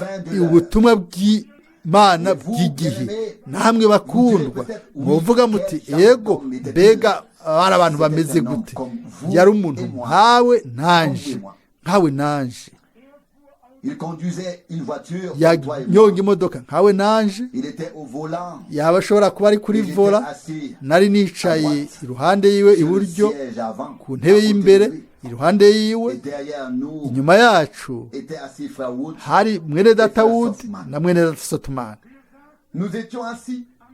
ubutumwa bw'Imana bw'igihe. Namwe bakundwa, muvuga muti: "Yego, mbega bari abantu bameze gute?" Yari umuntu nkawe nanje, nkawe nanje. Yanyonga imodoka nkawe nanje. Yaba ashobora kuba ari kuri volant, nari nicaye iruhande yiwe iburyo, ku ntebe y'imbere iruhande yiwe. Inyuma yacu hari mwene data Wood na mwene data Sothmann.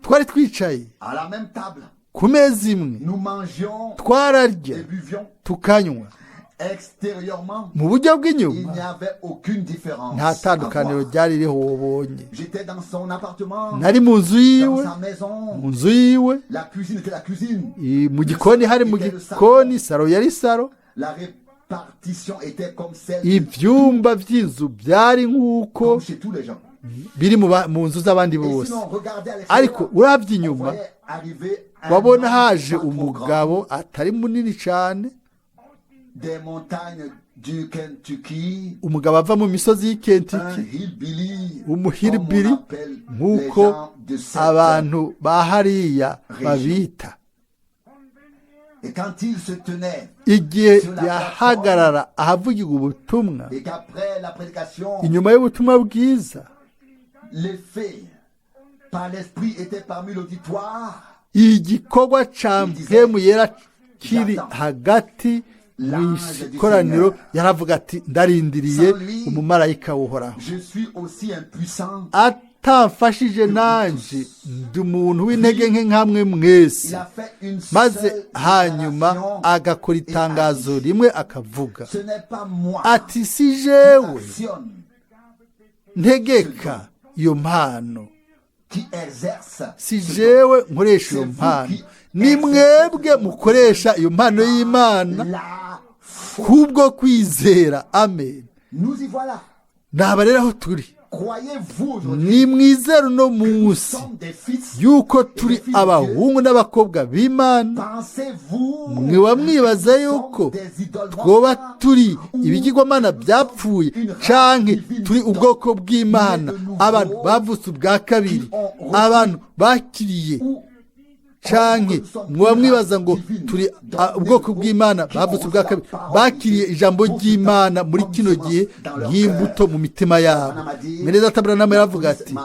Twari twicaye ku meza imwe, twararya tukanywa. Mu buryo bw'inyuma nta tandukaniro ryari ririho wobonye. Nari mu nzu yiwe, mu nzu yiwe, mu gikoni hari mu gikoni, saro yari saro, ibyumba by'inzu byari nk'uko biri mu nzu z'abandi bose. Ariko urabye inyuma, wabona haje umugabo atari munini cyane, umugabo ava mu misozi y'i Kentucky, umu hillbilly nk'uko abantu ba hariya babita. Igihe yahagarara ahavugirwa ubutumwa, inyuma y'ubutumwa bwiza, igikorwa ca Mpwemu Yera kiri hagati mu ikoraniro, yaravuga ati: "Ndarindiriye umumarayika w'Uhoraho. Atamfashije nanje ndi umuntu w'intege nke nkamwe mwese." Maze hanyuma agakora itangazo rimwe, akavuga ati: "Si jewe ntegeka iyo mpano, si jewe nkoresha iyo mpano, ni mwebwe mukoresha iyo mpano y'Imana kubwo kwizera." Amen. Naba rero aho turi. Ni mwizere uno munsi yuko turi abahungu n'abakobwa b'Imana. Mwiba mwibaza yuko twoba turi ibigirwamana byapfuye, canke turi ubwoko bw'Imana, abantu bavutse ubwa kabiri, abantu bakiriye? Canke mwoba mwibaza ngo turi ubwoko bw'Imana bavutse ubwa kabiri, bakiriye ijambo ry'Imana muri kino gihe nk'imbuto mu mitima yabo? Mwene data Branham yaravuga ati: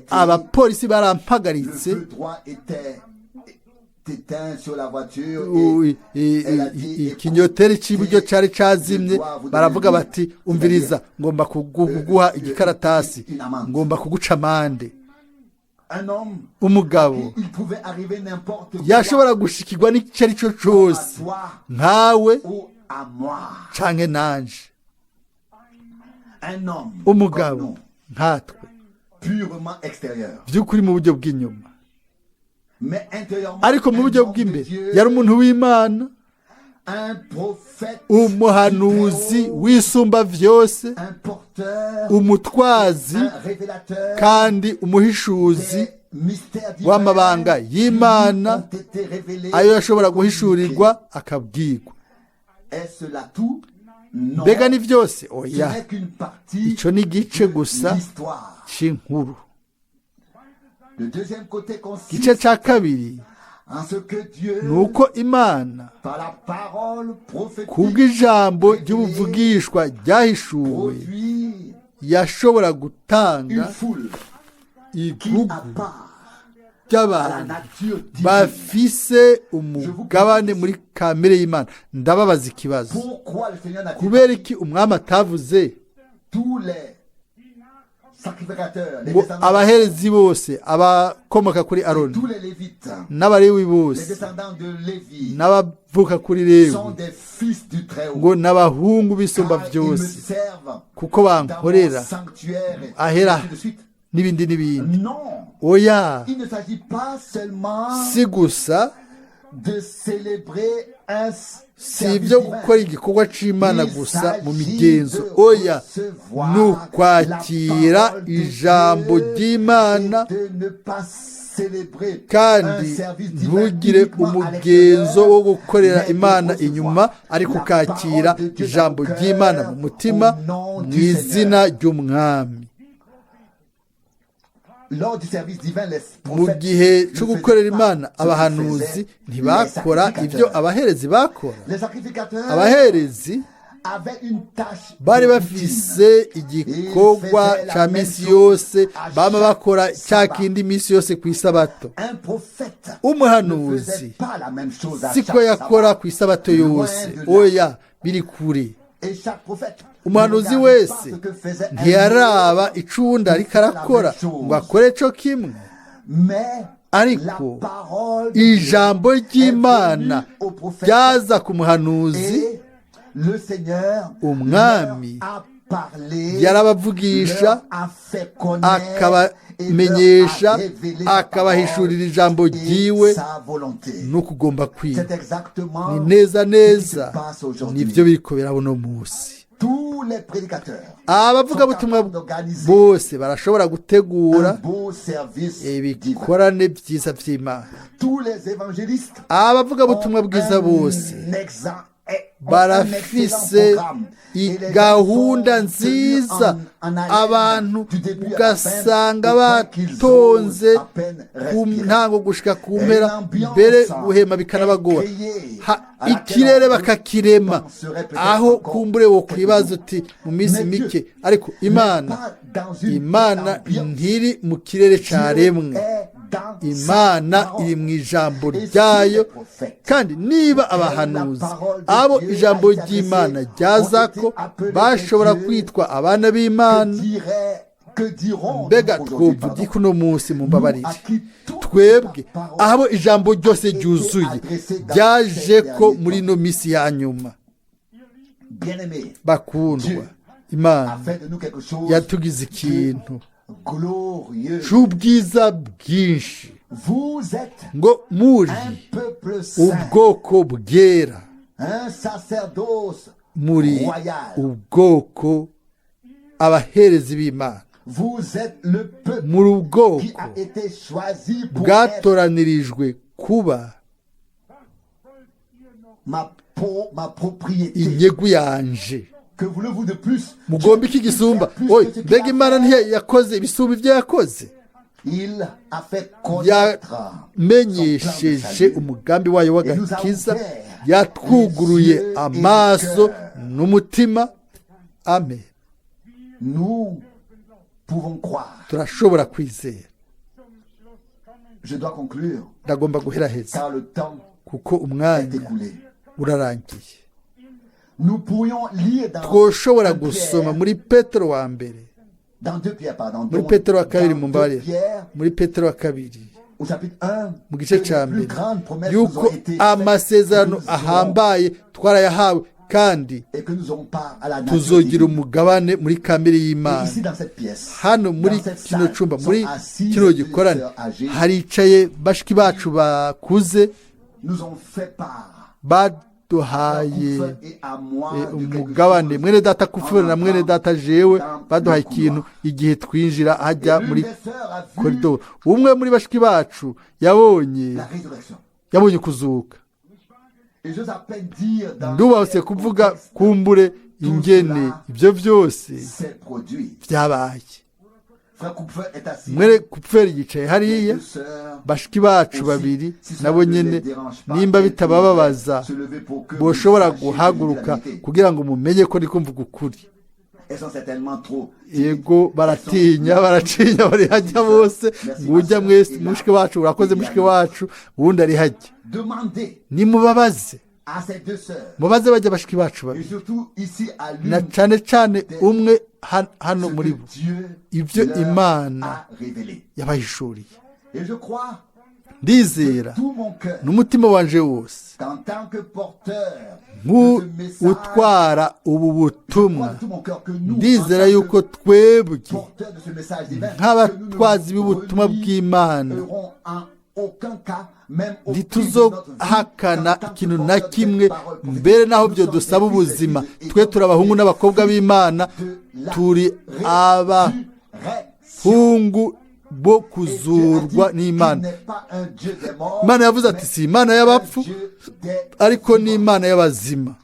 "Abapolisi barampagaritse, ikinyoteri cy'iburyo cyari cazimye. Baravuga bati: 'Umviriza, ngomba kuguha igikaratasi, ngomba kuguca amande.'" Umugabo yashobora gushikirwa n'icyo ari cyo cyose, nkawe canke nanje. Umugabo nkatwe by'ukuri mu buryo bw'inyuma, ariko mu buryo bw'imbere yari umuntu w'Imana, umuhanuzi w'isumba vyose, umutwazi kandi umuhishuzi w'amabanga y'Imana, ayo yashobora guhishurirwa akabwirwa. Mbega ni vyose? Oya, ico ni igice gusa c'inkuru. Igice ca kabiri ni uko Imana kubw'ijambo ry'ubuvugishwa ryahishuwe yashobora gutanga igugu ry'abantu bafise umugabane muri kamere y'Imana. Ndababaza ikibazo: kubera iki umwami atavuze ngo abaherezi bose, abakomoka kuri Aroni n'Abalewi bose n'abavuka kuri Lewi, ngo n'abahungu b'isumba byose, kuko bankorera ahera n'ibindi n'ibindi? Oya, si gusa si ibyo gukora igikorwa c'Imana gusa mu migenzo. Oya, ni ukwakira ijambo ry'Imana kandi ntugire umugenzo wo gukorera Imana inyuma, ariko ukakira ijambo ry'Imana mu mutima, mu izina ry'Umwami. Mu gihe cyo gukorera Imana, abahanuzi ntibakora ibyo abaherezi bakora. Abaherezi bari bafise igikorwa ca misi yose, bama bakora cya kindi misi yose ku isabato. Umuhanuzi siko yakora ku isabato yose. Oya, biri kure. Umuhanuzi wese ntiyaraba icunda ariko arakora ngo akore co kimwe, ariko ijambo ry'Imana ryaza ku muhanuzi. Umwami yarabavugisha, akabamenyesha, akabahishurira ijambo ryiwe n'ukugomba kwiwe. Ni neza neza nibyo biriko biraba uno munsi. Abavugabutumwa bose barashobora gutegura ibikorane byiza by'Imana. Abavugabutumwa bwiza bose barafise gahunda nziza, abantu ugasanga batonze ku ntango gushika ku mpera, mbere guhema bikanabagora. Ikirere bakakirema aho kumbure wo kwibaza uti mu minsi mike, ariko Imana ntiri mu kirere caremwe. Imana iri mu ijambo ryayo, kandi niba abahanuzi abo ijambo ry'Imana ryaza ko bashobora kwitwa abana b'Imana, mbega twovuga iki uno munsi? Mumbabarire, twebwe abo ijambo ryose ryuzuye ryaje ko muri ino minsi ya nyuma. Bakundwa, Imana yatugize ikintu c'ubwiza bwinshi, ngo muri ubwoko bwera, muri ubwoko abaherezi b'Imana, muri ubwoko bwatoranirijwe kuba inyegu yanje. Mugomba iki gisumba? Oye, mbega Imana ntiyakoze ibisumba ibyo yakoze? Yamenyesheje umugambi wayo w'agakiza, yatwuguruye amaso n'umutima. Amen. Turashobora kwizera. Ndagomba guheraheza kuko umwanya urarangiye. Twoshobora gusoma muri Petero wa mbere Dans 2 Pierre, pardon. Muri Petero wa kabiri, Dans mumbabarire, 2 Pierre, muri Petero wa kabiri au chapitre 1, mu gice que les cya plus mbere, grandes promesses nous yuko ont été faites, amasezerano que nous aurons- ahambaye twarayahawe kandi et que nous aurons part à la nature tuzogira divine. umugabane muri kamere Et y'Imana. ici, dans cette pièce, Hano muri dans cette kino salle, cumba, sont muri assises kino deux gikorane, sœurs âgées haricaye bashiki bacu bakuze nous ont fait part, baduhaye Kupfer et à moi, de quelque umugabane, chose mwene data Kufuri en na mwene entrant data jewe dans baduhaye le ikintu couloir. igihe twinjira hajya Et l'une muri des sœurs a vu koridoro. Umwe muri bashiki bacu yabonye la résurrection. yabonye kuzuka. Et j'ose à peine dire dans Ndubahutse quel kuvuga contexte kumbure ingene ibyo byose c'est produit. byabaye. Frère Kupfer est assis. Mwene Kupferi yicaye Les hariya, deux sœurs bashiki bacu aussi, babiri si cela nabo ne les nyene, dérange pas, nimba elles bitabababaza, pourraient se lever pour que vous boshobora sachiez que je dis la guhaguruka vérité. kugira ngo mumenye ko ndi kumvuga ukuri. Elles sont certainement trop timides. Yego, baratinya, baracinya, bari hajya bose. Ngujya mwese, mushiki wacu urakoze, mushiki wacu uwundi ari hajya. Demandez Nimubabaze, à ces deux sœurs, mubaze bajya bashiki bacu et babiri, surtout ici à na l'une, cane cane umwe hano ce muri que bo, Dieu ibyo leur Imana a révélé. yabahishuriye. Et je crois Ndizera tout mon cœur n'umutima wanje wose qu'en tant que porteur de ce message, nk'utwara ubu je crois butumwa, de tout mon cœur que nous, en ndizera tant yuko que twebwe porteurs de ce message divin, que nous nk'abatwazi ne b'ubutumwa bw'Imana renierons en aucun cas, même au prix de notre vie, ntituzohakana qu'en tant que ikintu na porteurs de cette kimwe, parole prophétique, mbere naho nous byo sommes dusaba des fils et ubuzima. filles de Twe et turi abahungu n'abakobwa b'Imana, de la turi abahungu bo résurrection. Et Dieu a kuzurwa dit n'Imana. qu'il n'est pas un Dieu des morts, Imana yavuze ati mais si Imana un y'abapfu, Dieu des ariko ni vivants. Imana y'abazima.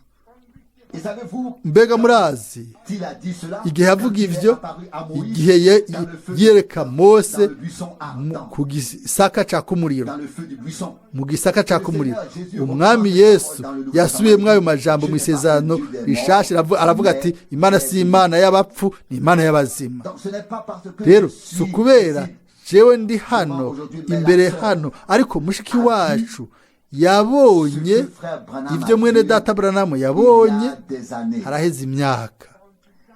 Et savez-vous, Mbega murazi il a dit cela, igihe quand yavuga il est ivyo, apparu à Moïse igihe dans le feu, yereka Mose dans le buisson ardent, ku gisaka caka umuriro, dans le feu du buisson. mu gisaka caka umuriro, umwami Yesu yasubiyemo ayo majambo mu isezerano rishasha, aravuga ati Imana si Imana y'abapfu, ni Imana y'abazima. Donc ce n'est pas parce que Rero je si suis ukubera ici jewe ndi hano imbere hano, ariko mushiki wacu yabonye ce que frère Branham ibyo a mwene vu data Branamu il y yabonye a des années. haraheze imyaka.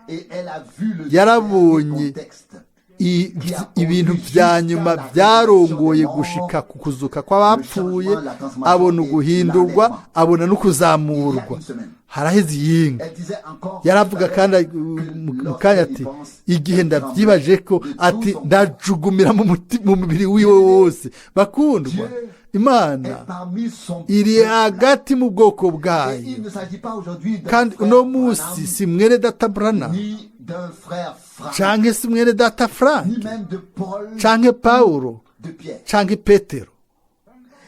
Et elle a vu le Yarabonye dernier contexte Ibintu vya nyuma byarongoye gushika ku kuzuka kw'abapfuye, abona uguhindurwa, abona no il y a kuzamurwa. une semaine. Haraheze iyinga. Elle disait encore Yaravuga tout à kandi l'heure que mu lorsqu'elle kanya y ati pense, igihe elle ndavyibaje ko tremble de tout ati son corps. ndajugumira mu mubiri wiwe wose. Bakundwa, Dieu Imana est parmi son iri peuple. hagati mu bwoko Et bwayo. il ne s'agit pas aujourd'hui d'un Kandi frère uno munsi Branham, si mwene data Branham ni d'un frère Frank, canke si mwene data Frank ni même de Paul, canke Pawulo de Pierre. canke Petero,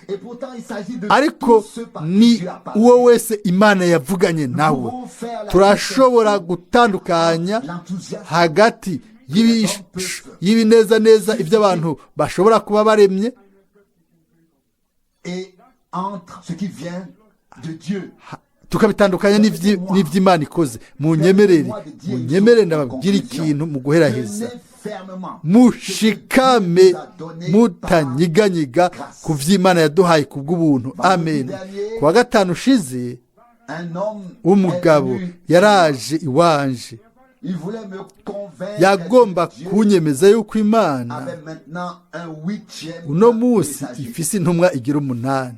Et pourtant, il s'agit de ariko tous ceux par qui ni Dieu a parlé. uwo wese Imana yavuganye Nous nawe. pouvons faire la Turashobora distinction gutandukanya l'enthousiasme hagati y'ibinezaneza ibyo abantu bashobora kuba baremye et entre ce qui vient de Dieu. Tukabitandukanya n'ivy'Imana ikoze. Munyemerere, munyemerere ndababwira ikintu mu guheraheza. Tenez fermement Mushikame ce que Dieu nous a donné par mutanyiganyiga ku vy'Imana yaduhaye ku bw'ubuntu. Amen. Ku wa gatanu ushize, un homme w'umugabo est venu. yaraje iwanje. Il voulait me convaincre Yagomba que Dieu kunyemeza yuko Imana avait maintenant un huitième uno munsi messager. ifise intumwa igira umunani,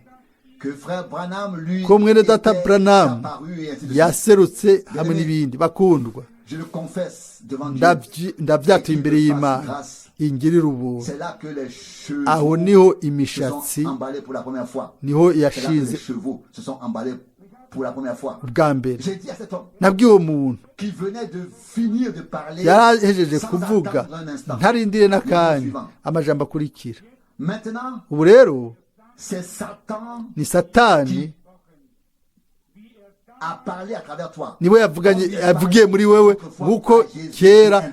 Que frère Branham lui ko mwene data était Branham apparu et ainsi de suite. yaserutse hamwe n'ibindi. Bakundwa, Je le confesse devant Dieu. Ndavyatuye imbere y'Imana ingirira ubuntu. C'est là que les chevaux Aho niho se imishatsi sont emballés pour la première fois. niho C'est là que les yashinze chevaux se sont emballés pour la première fois. ubwa mbere. J'ai dit à cet homme Nabwiye uwo muntu qui venait de finir de parler yarahejeje sans kuvuga attendre un instant. ntarindire n'akanya amajambo akurikira. Maintenant, Ubu rero c'est Satan ni Satani a parlé à travers toi. niwe yavuganye, yavugiye muri wewe, nk'uko kera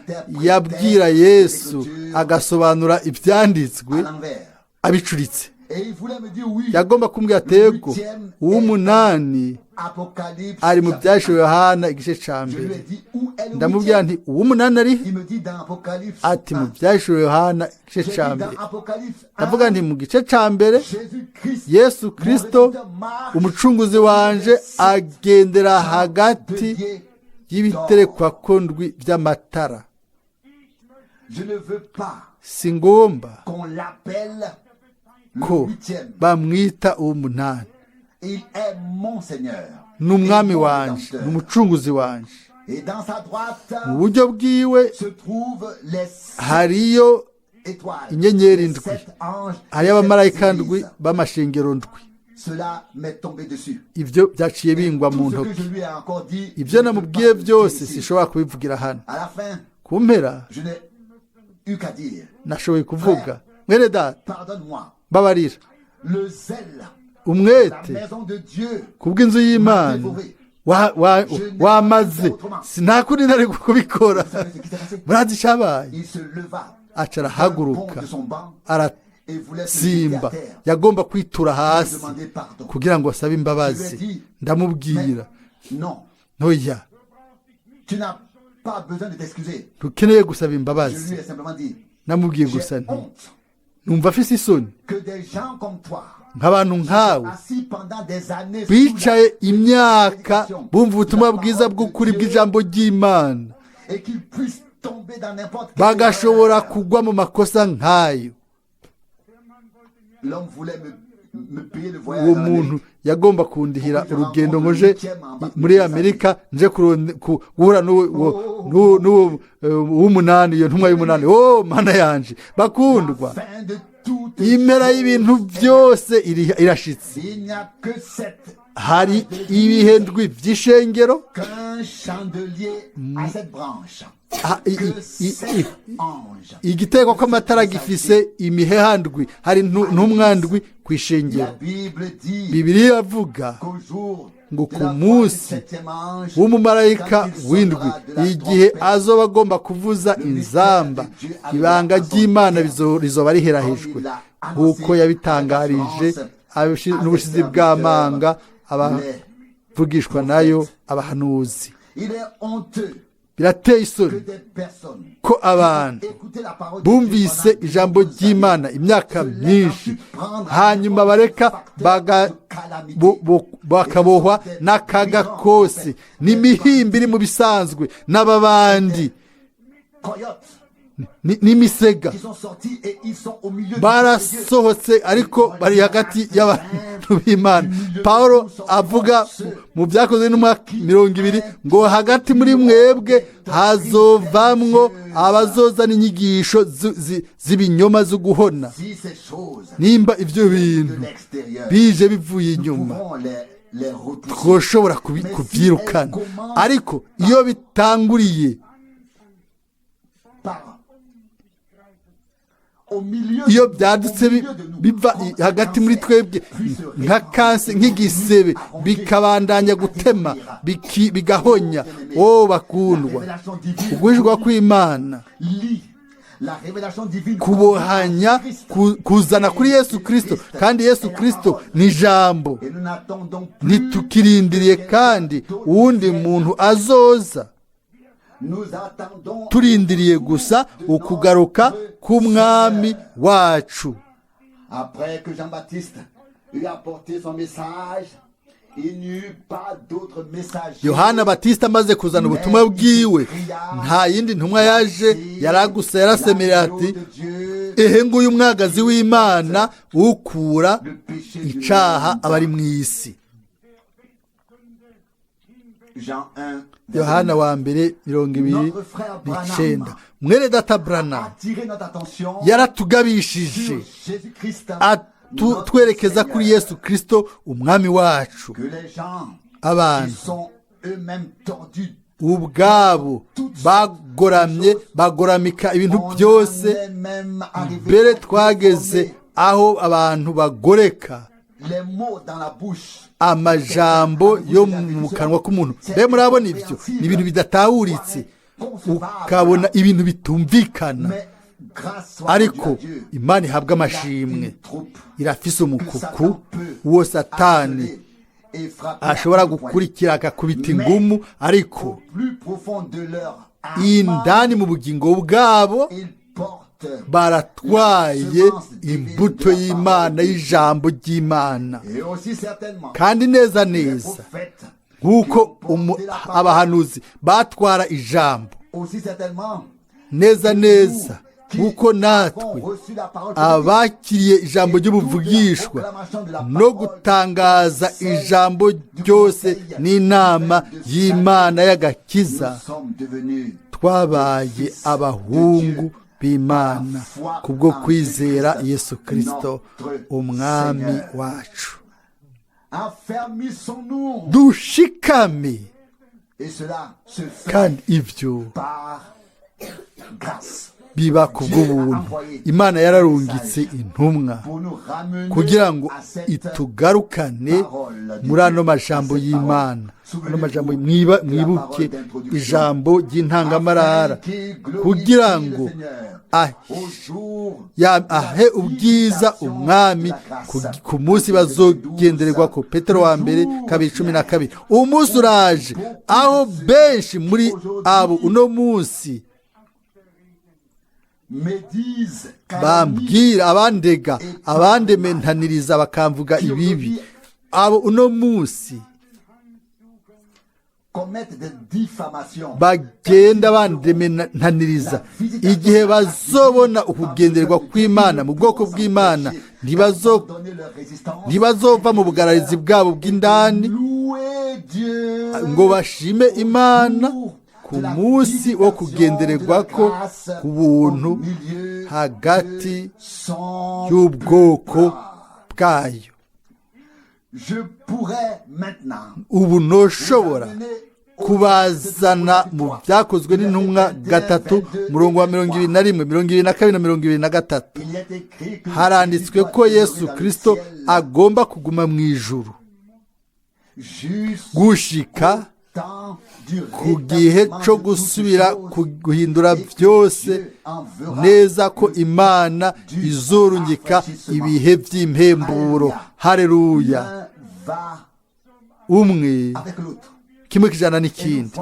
yabwira Yesu agasobanura ibyanditswe À l'envers. abicuritse. Et il voulait me dire oui. Yagomba kumbwira atego uw'umunani Apocalypse ari mu chapitre byashiwe Yohana igice ca 1. Je lui ai mbere. dit où est le Ndamubwira huitième? nti uw'umunani ari he? Il me dit dans Apocalypse Ati mu 1. byashiwe Yohana igice J'ai ca dit mbere. dans Apocalypse 1, Ndavuga nti mu gice ca mbere Jésus-Christ, Yesu mon Kristo Rédempteur, marche umucunguzi wanje agendera hagati de y'ibiterekwako ndwi by'amatara. Je ne veux pas Si ngomba qu'on l'appelle le ko huitième. bamwita uw'umunani. Il est mon Seigneur Ni umwami et mon wanje, Rédempteur. ni umucunguzi wanje. Et dans sa droite Mu buryo bwiwe se trouvent les sept hariyo étoiles, inyenyeri les ndwi, sept anges, hariyo les sept abamarayika ndwi églises. b'amashengero ndwi. Cela m'est tombé dessus. Ibyo byaciye bingwa mu Tout ce que ntoki. je lui ai encore dit, je Ibyo ne peux namubwiye pas le dire byose ici. sinshobora kubivugira hano. À la fin, Ku mpera je n'ai eu qu'à dire, nashoboye kuvuga: mwene data, pardonne-moi, mbabarira, le zèle de la umwete maison de Dieu kubw'inzu y'Imana wamaze, sinakundi nari kubikora. Vous savez ce qui s'est passé? Murazi icyabaye? Il se leva Aca d'un bond arahaguruka, de son banc et voulait se jeter à arasimba, terre. yagomba kwitura hasi Demander pardon. kugira ngo asabe imbabazi. Ndamubwira: Mais non, ntoya, tu n'as pas besoin de t'excuser. ntukeneye gusaba Je imbabazi. lui ai simplement dit, Namubwiye j'ai gusa nti: honte numva afise isoni que des gens comme toi, nk'abantu nkawe assis pendant des années sous bicaye la imyaka prédication bumva de ubutumwa la bwiza parole de bw'ukuri Dieu bw'ijambo ry'Imana, et qu'ils puissent tomber dans n'importe quelle bagashobora erreur. kugwa mu makosa nk'ayo. L'homme voulait me payer le voyage Uwo en muntu Amérique. yagomba kundihira urugendo ngo nje muri Amerika, nje guhura n'uwo w'umunani, iyo ntumwa y'umunani. Oh Mana yanje bakundwa, La fin de toute impera chose y'ibintu est byose irashitse. Il n'y a que sept Hari ibihe ndwi by'ishengero, qu'un chandelier à sept branches, Ah, que sept anges. igitego kw'amatara gifise imiheha ndwi, hari ntumwa ndwi ku La ishengero. Bible dit Bibiliya iravuga qu'au jour ngo de ku la voix du munsi septième ange, w'umumarayika quand il w'indwi, sonnera de la igihe trompette, azoba agomba kuvuza inzamba, ibanga ry'Imana rizoba riherahejwe, nk'uko yabitangarije n'ubushizi bw'amanga abavugishwa nayo abahanuzi. Il est honteux Birateye que isoni des personnes ko abantu écouté la parole de Dieu bumvise pendant de ijambo nombreuses ry'Imana années, imyaka se laissent myinshi, ensuite prendre hanyuma à bareka n'importe quel baga- facteur de calamité. bakabohwa n'akaga kose n'imihimbi iri mu bisanzwe n'ababandi Coyotes n'imisega. qui sont sortis et ils sont au milieu du peuple de Dieu. Barasohotse ariko bari hagati y'abantu b'Imana. Paul avuga mu Byakozwe n'umwaka 20 ngo hagati muri mwebwe hazovamwo abazozana inyigisho z'ibinyoma zo guhona. Si ces choses Nimba ibyo de bintu l'extérieur, bije bivuye nous inyuma, pouvons les repousser. twoshobora kubyirukana, ariko iyo bitanguriye Par au milieu iyo de nous, byadutse au milieu de nous, biva comme un hagati muri cancer, twebwe puis se nka répand kansi, et nk'igisebe, continue à ronger, bikabandanya à gutema, détruire. bigahonya. O bakundwa, La révélation divine uguhishwa kw'Imana lie la révélation divine kubohanya Christ. kuzana kuri Yesu Kristo, kandi Yesu Kristo ni ijambo. Et nous n'attendons plus Ntitukirindiriye kandi uwundi muntu azoza, Nous attendons turindiriye gusa ukugaruka k'umwami wacu. Après que Jean-Baptiste eut apporté son message, il n'y eut pas d'autre messager. Yohana Batista amaze kuzana ubutumwa bwiwe, nta yindi ntumwa yaje, yaragusa yarasemerera ati: L'agneau de Dieu, ehe nguyu umwagazi w'Imana ukura le péché du icaha monde. abari mu isi. Jean 1, Yohana wa mbere 29. Mwene data Branham attirer notre attention yaratugabishije, sur Jésus-Christ, notre atwerekeza kuri Seigneur. Yesu Kristo umwami wacu. Que les gens qui Abantu sont eux-mêmes tordus, ubwabo bagoramye, bagoramika ibintu on en byose, est même arrivé mbere à twageze déformer aho abantu bagoreka les mots dans la bouche. Amajambo yo mu kanwa k'umuntu. Mbe murabona ibyo ni ibintu bidatahuritse, ukabona ibintu bitumvikana. Mais grâce soit Ariko rendue à Dieu. Imana ihabwa Il a amashimwe, une troupe irafise que umukuku Satan peut uwo Satani harceler et frapper à ashobora coups de poing. gukurikira agakubita ingumu, ariko Au plus profond de leur âme, indani mu bugingo bwabo ils portent baratwaye imbuto y'Imana y'ijambo ry'Imana. Et aussi certainement Kandi neza les neza prophètes nk'uko qui ont porté la parole, abahanuzi batwara ijambo, aussi certainement Neza que neza nous qui nk'uko natwe avons reçu la parole prophétique abakiriye ijambo ry'ubuvugishwa no gutangaza ijambo ryose n'inama y'Imana y'agakiza, nous sommes devenus twabaye abahungu b'Imana kubwo kwizera Yesu Kristo umwami wacu. Affermissons-nous. Dushikame. Et cela se fait Kandi ibyo par grâce. biba kubw'ubuntu. Imana yararungitse intumwa Pour nous ramener kugira ngo à cette itugarukane muri ano majambo y'Imana, ano majambo. Mwibuke ijambo ry'intangamarara kugira ngo au jour ahe ubwiza umwami ku munsi bazogendererwa ko. Petero wa mbere 2:12. Umunsi uraje aho benshi muri abo uno munsi médisent, bambwira, abandega, abandementaniriza, bakamvuga ibibi, abo uno munsi commettent des diffamations. Bagenda bandementaniriza, igihe bazobona ukugendererwa kw'Imana mu bwoko bw'Imana, Donner leur résistance. ntibazova mu bugararizi bwabo bw'indani Louer Dieu ngo bashime Imana ku munsi wo kugendererwa ko ku buntu hagati y'ubwoko bwayo. Je pourrais maintenant Ubu ntoshobora kubazana mu Byakozwe n'Intumwa 3, murongo wa 21, 22 na 23. Il est écrit que Haranditswe ko Yesu Kristo agomba kuguma mu ijuru gushika ku gihe cyo gusubira guhindura byose neza, ko Imana izorungika ibihe by'impemburo. Hareruya! Umwe kimwe kijana n'ikindi.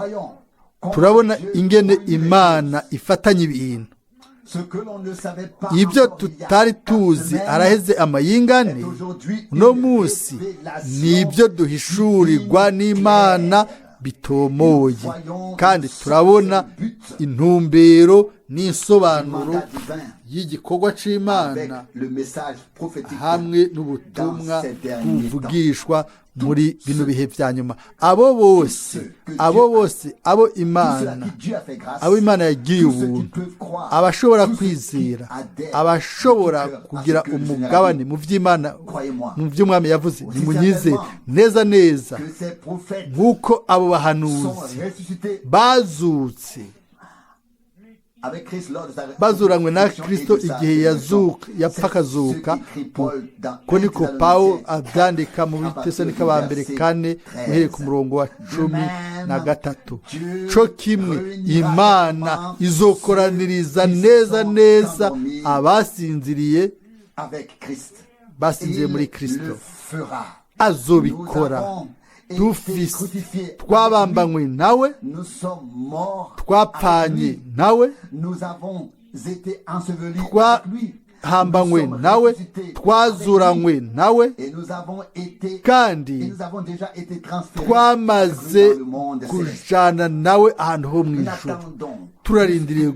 Turabona ingene Imana ifatanya ibintu. Ibyo tutari tuzi araheze amayingane, uno munsi ni ibyo duhishurirwa n'Imana bitomoye, kandi turabona intumbero n'insobanuro y'igikorwa c'Imana hamwe n'ubutumwa buvugishwa muri bino bihe bya nyuma. Abo bose abo Imana yagiriye ubuntu, abashobora kwizera, abashobora kugira umugabane mu by'Imana, mu by'umwami yavuze, nimunyizere neza neza nk'uko abo bahanuzi bazutse bazuranywe na Kristo igihe yazuka, yapfa akazuka. Ko niko Pawulo abyandika mu Bitesalonike ba mbere 4, uhereye ku murongo wa 13. Co kimwe Imana izokoraniriza neza neza abasinziriye, basinziriye muri Kristo. Azobikora. Dufise twabambanywe nawe, twapfanye nawe, twahambanywe nawe, twazuranywe nawe, kandi twamaze kujana nawe ahantu ho mu ijuru. Turarindiriye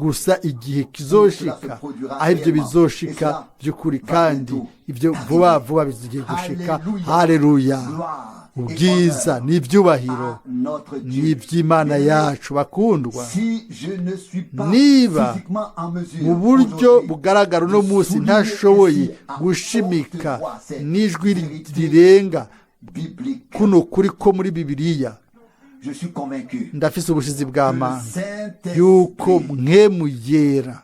gusa igihe kizoshika aho ibyo bizoshika by'ukuri, kandi ibyo vuba vuba bizigiye gushika. Haleluya! Ubwiza n'ibyubahiro ni iby'Imana yacu. Bakundwa, niba mu buryo bugaragara uno munsi ntashoboye gushimika n'ijwi rirenga kuno kuri ko muri Bibiliya, ndafise ubushizi bw'amanga yuko Mpwemu Yera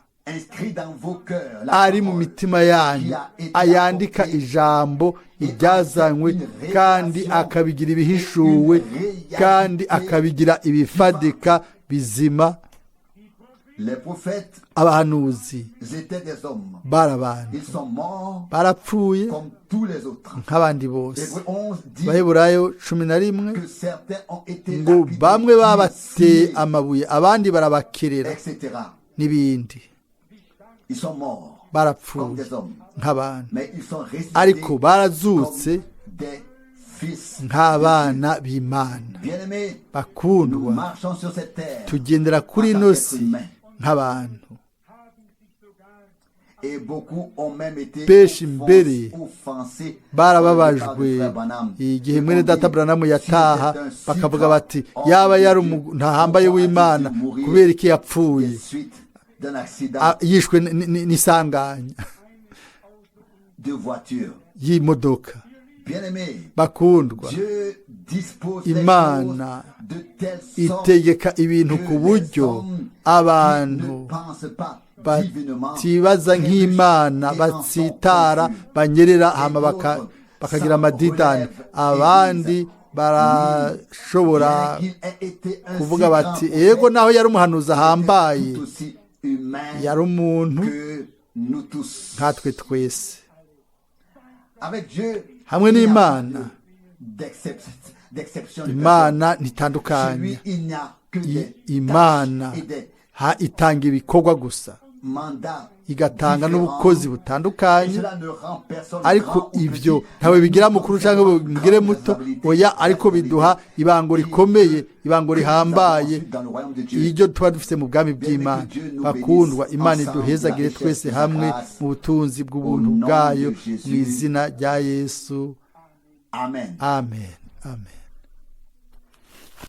ari mu mitima yanyu, ayandika ijambo iryazanywe, kandi akabigira ibihishuwe, kandi akabigira ibifadika bizima. Abahanuzi bari abantu, barapfuye nk'abandi bose. Baheburayo 11 ngo bamwe babateye amabuye, abandi barabakerera n'ibindi. Barapfuye nk'abantu, ariko barazutse nk'abana b'Imana. Bakundwa, tugendera kuri ino si. nk'abantu. Et beaucoup ont même été Benshi mbere offensés barababajwe igihe mwene data Branamu yataha, bakavuga bati yaba yari umuntu ahambaye w'Imana, kubera iki yapfuye? Suite d'un accident Yishwe n'isanganya de voiture. y'imodoka. Bien-aimé, Bakundwa, Dieu dispose les Imana choses de telle sorte itegeka ibintu que ku buryo les hommes qui abantu ne pensent pas divinement batibaza nk'Imana trébuchent et en sont batsitara, confus. banyerera, hama bakagira amadidani. Abandi barashobora Bien qu'il ait été un kuvuga si bati grand ego, prophète, naho yari umuhanuzi était ahambaye, tout aussi humain yari umuntu que nous tous. nkatwe twese. Avec Dieu, Hamwe il n'y a n'Imana, pas d'exception de personne. Imana Chez ntitandukanye. lui, il n'y a que des Imana tâches et des ha itanga ibikorwa gusa, mandats igatanga différents. n'ubukozi Et butandukanye. cela ne rend personne Ariko grand ou ibyo petit, ntawe mais bigira nous mukuru avons cyangwa une bimugire grande muto, responsabilité, oya, ariko biduha ibango rikomeye, ibango que nous avons rihambaye ensuite dans le royaume de Dieu. iryo tuba dufite mu bwami bw'Imana. Bakundwa, Imana iduhezagire twese hamwe mu butunzi bw'ubuntu bwayo, mu izina rya Yesu. Amen. Amen, amen.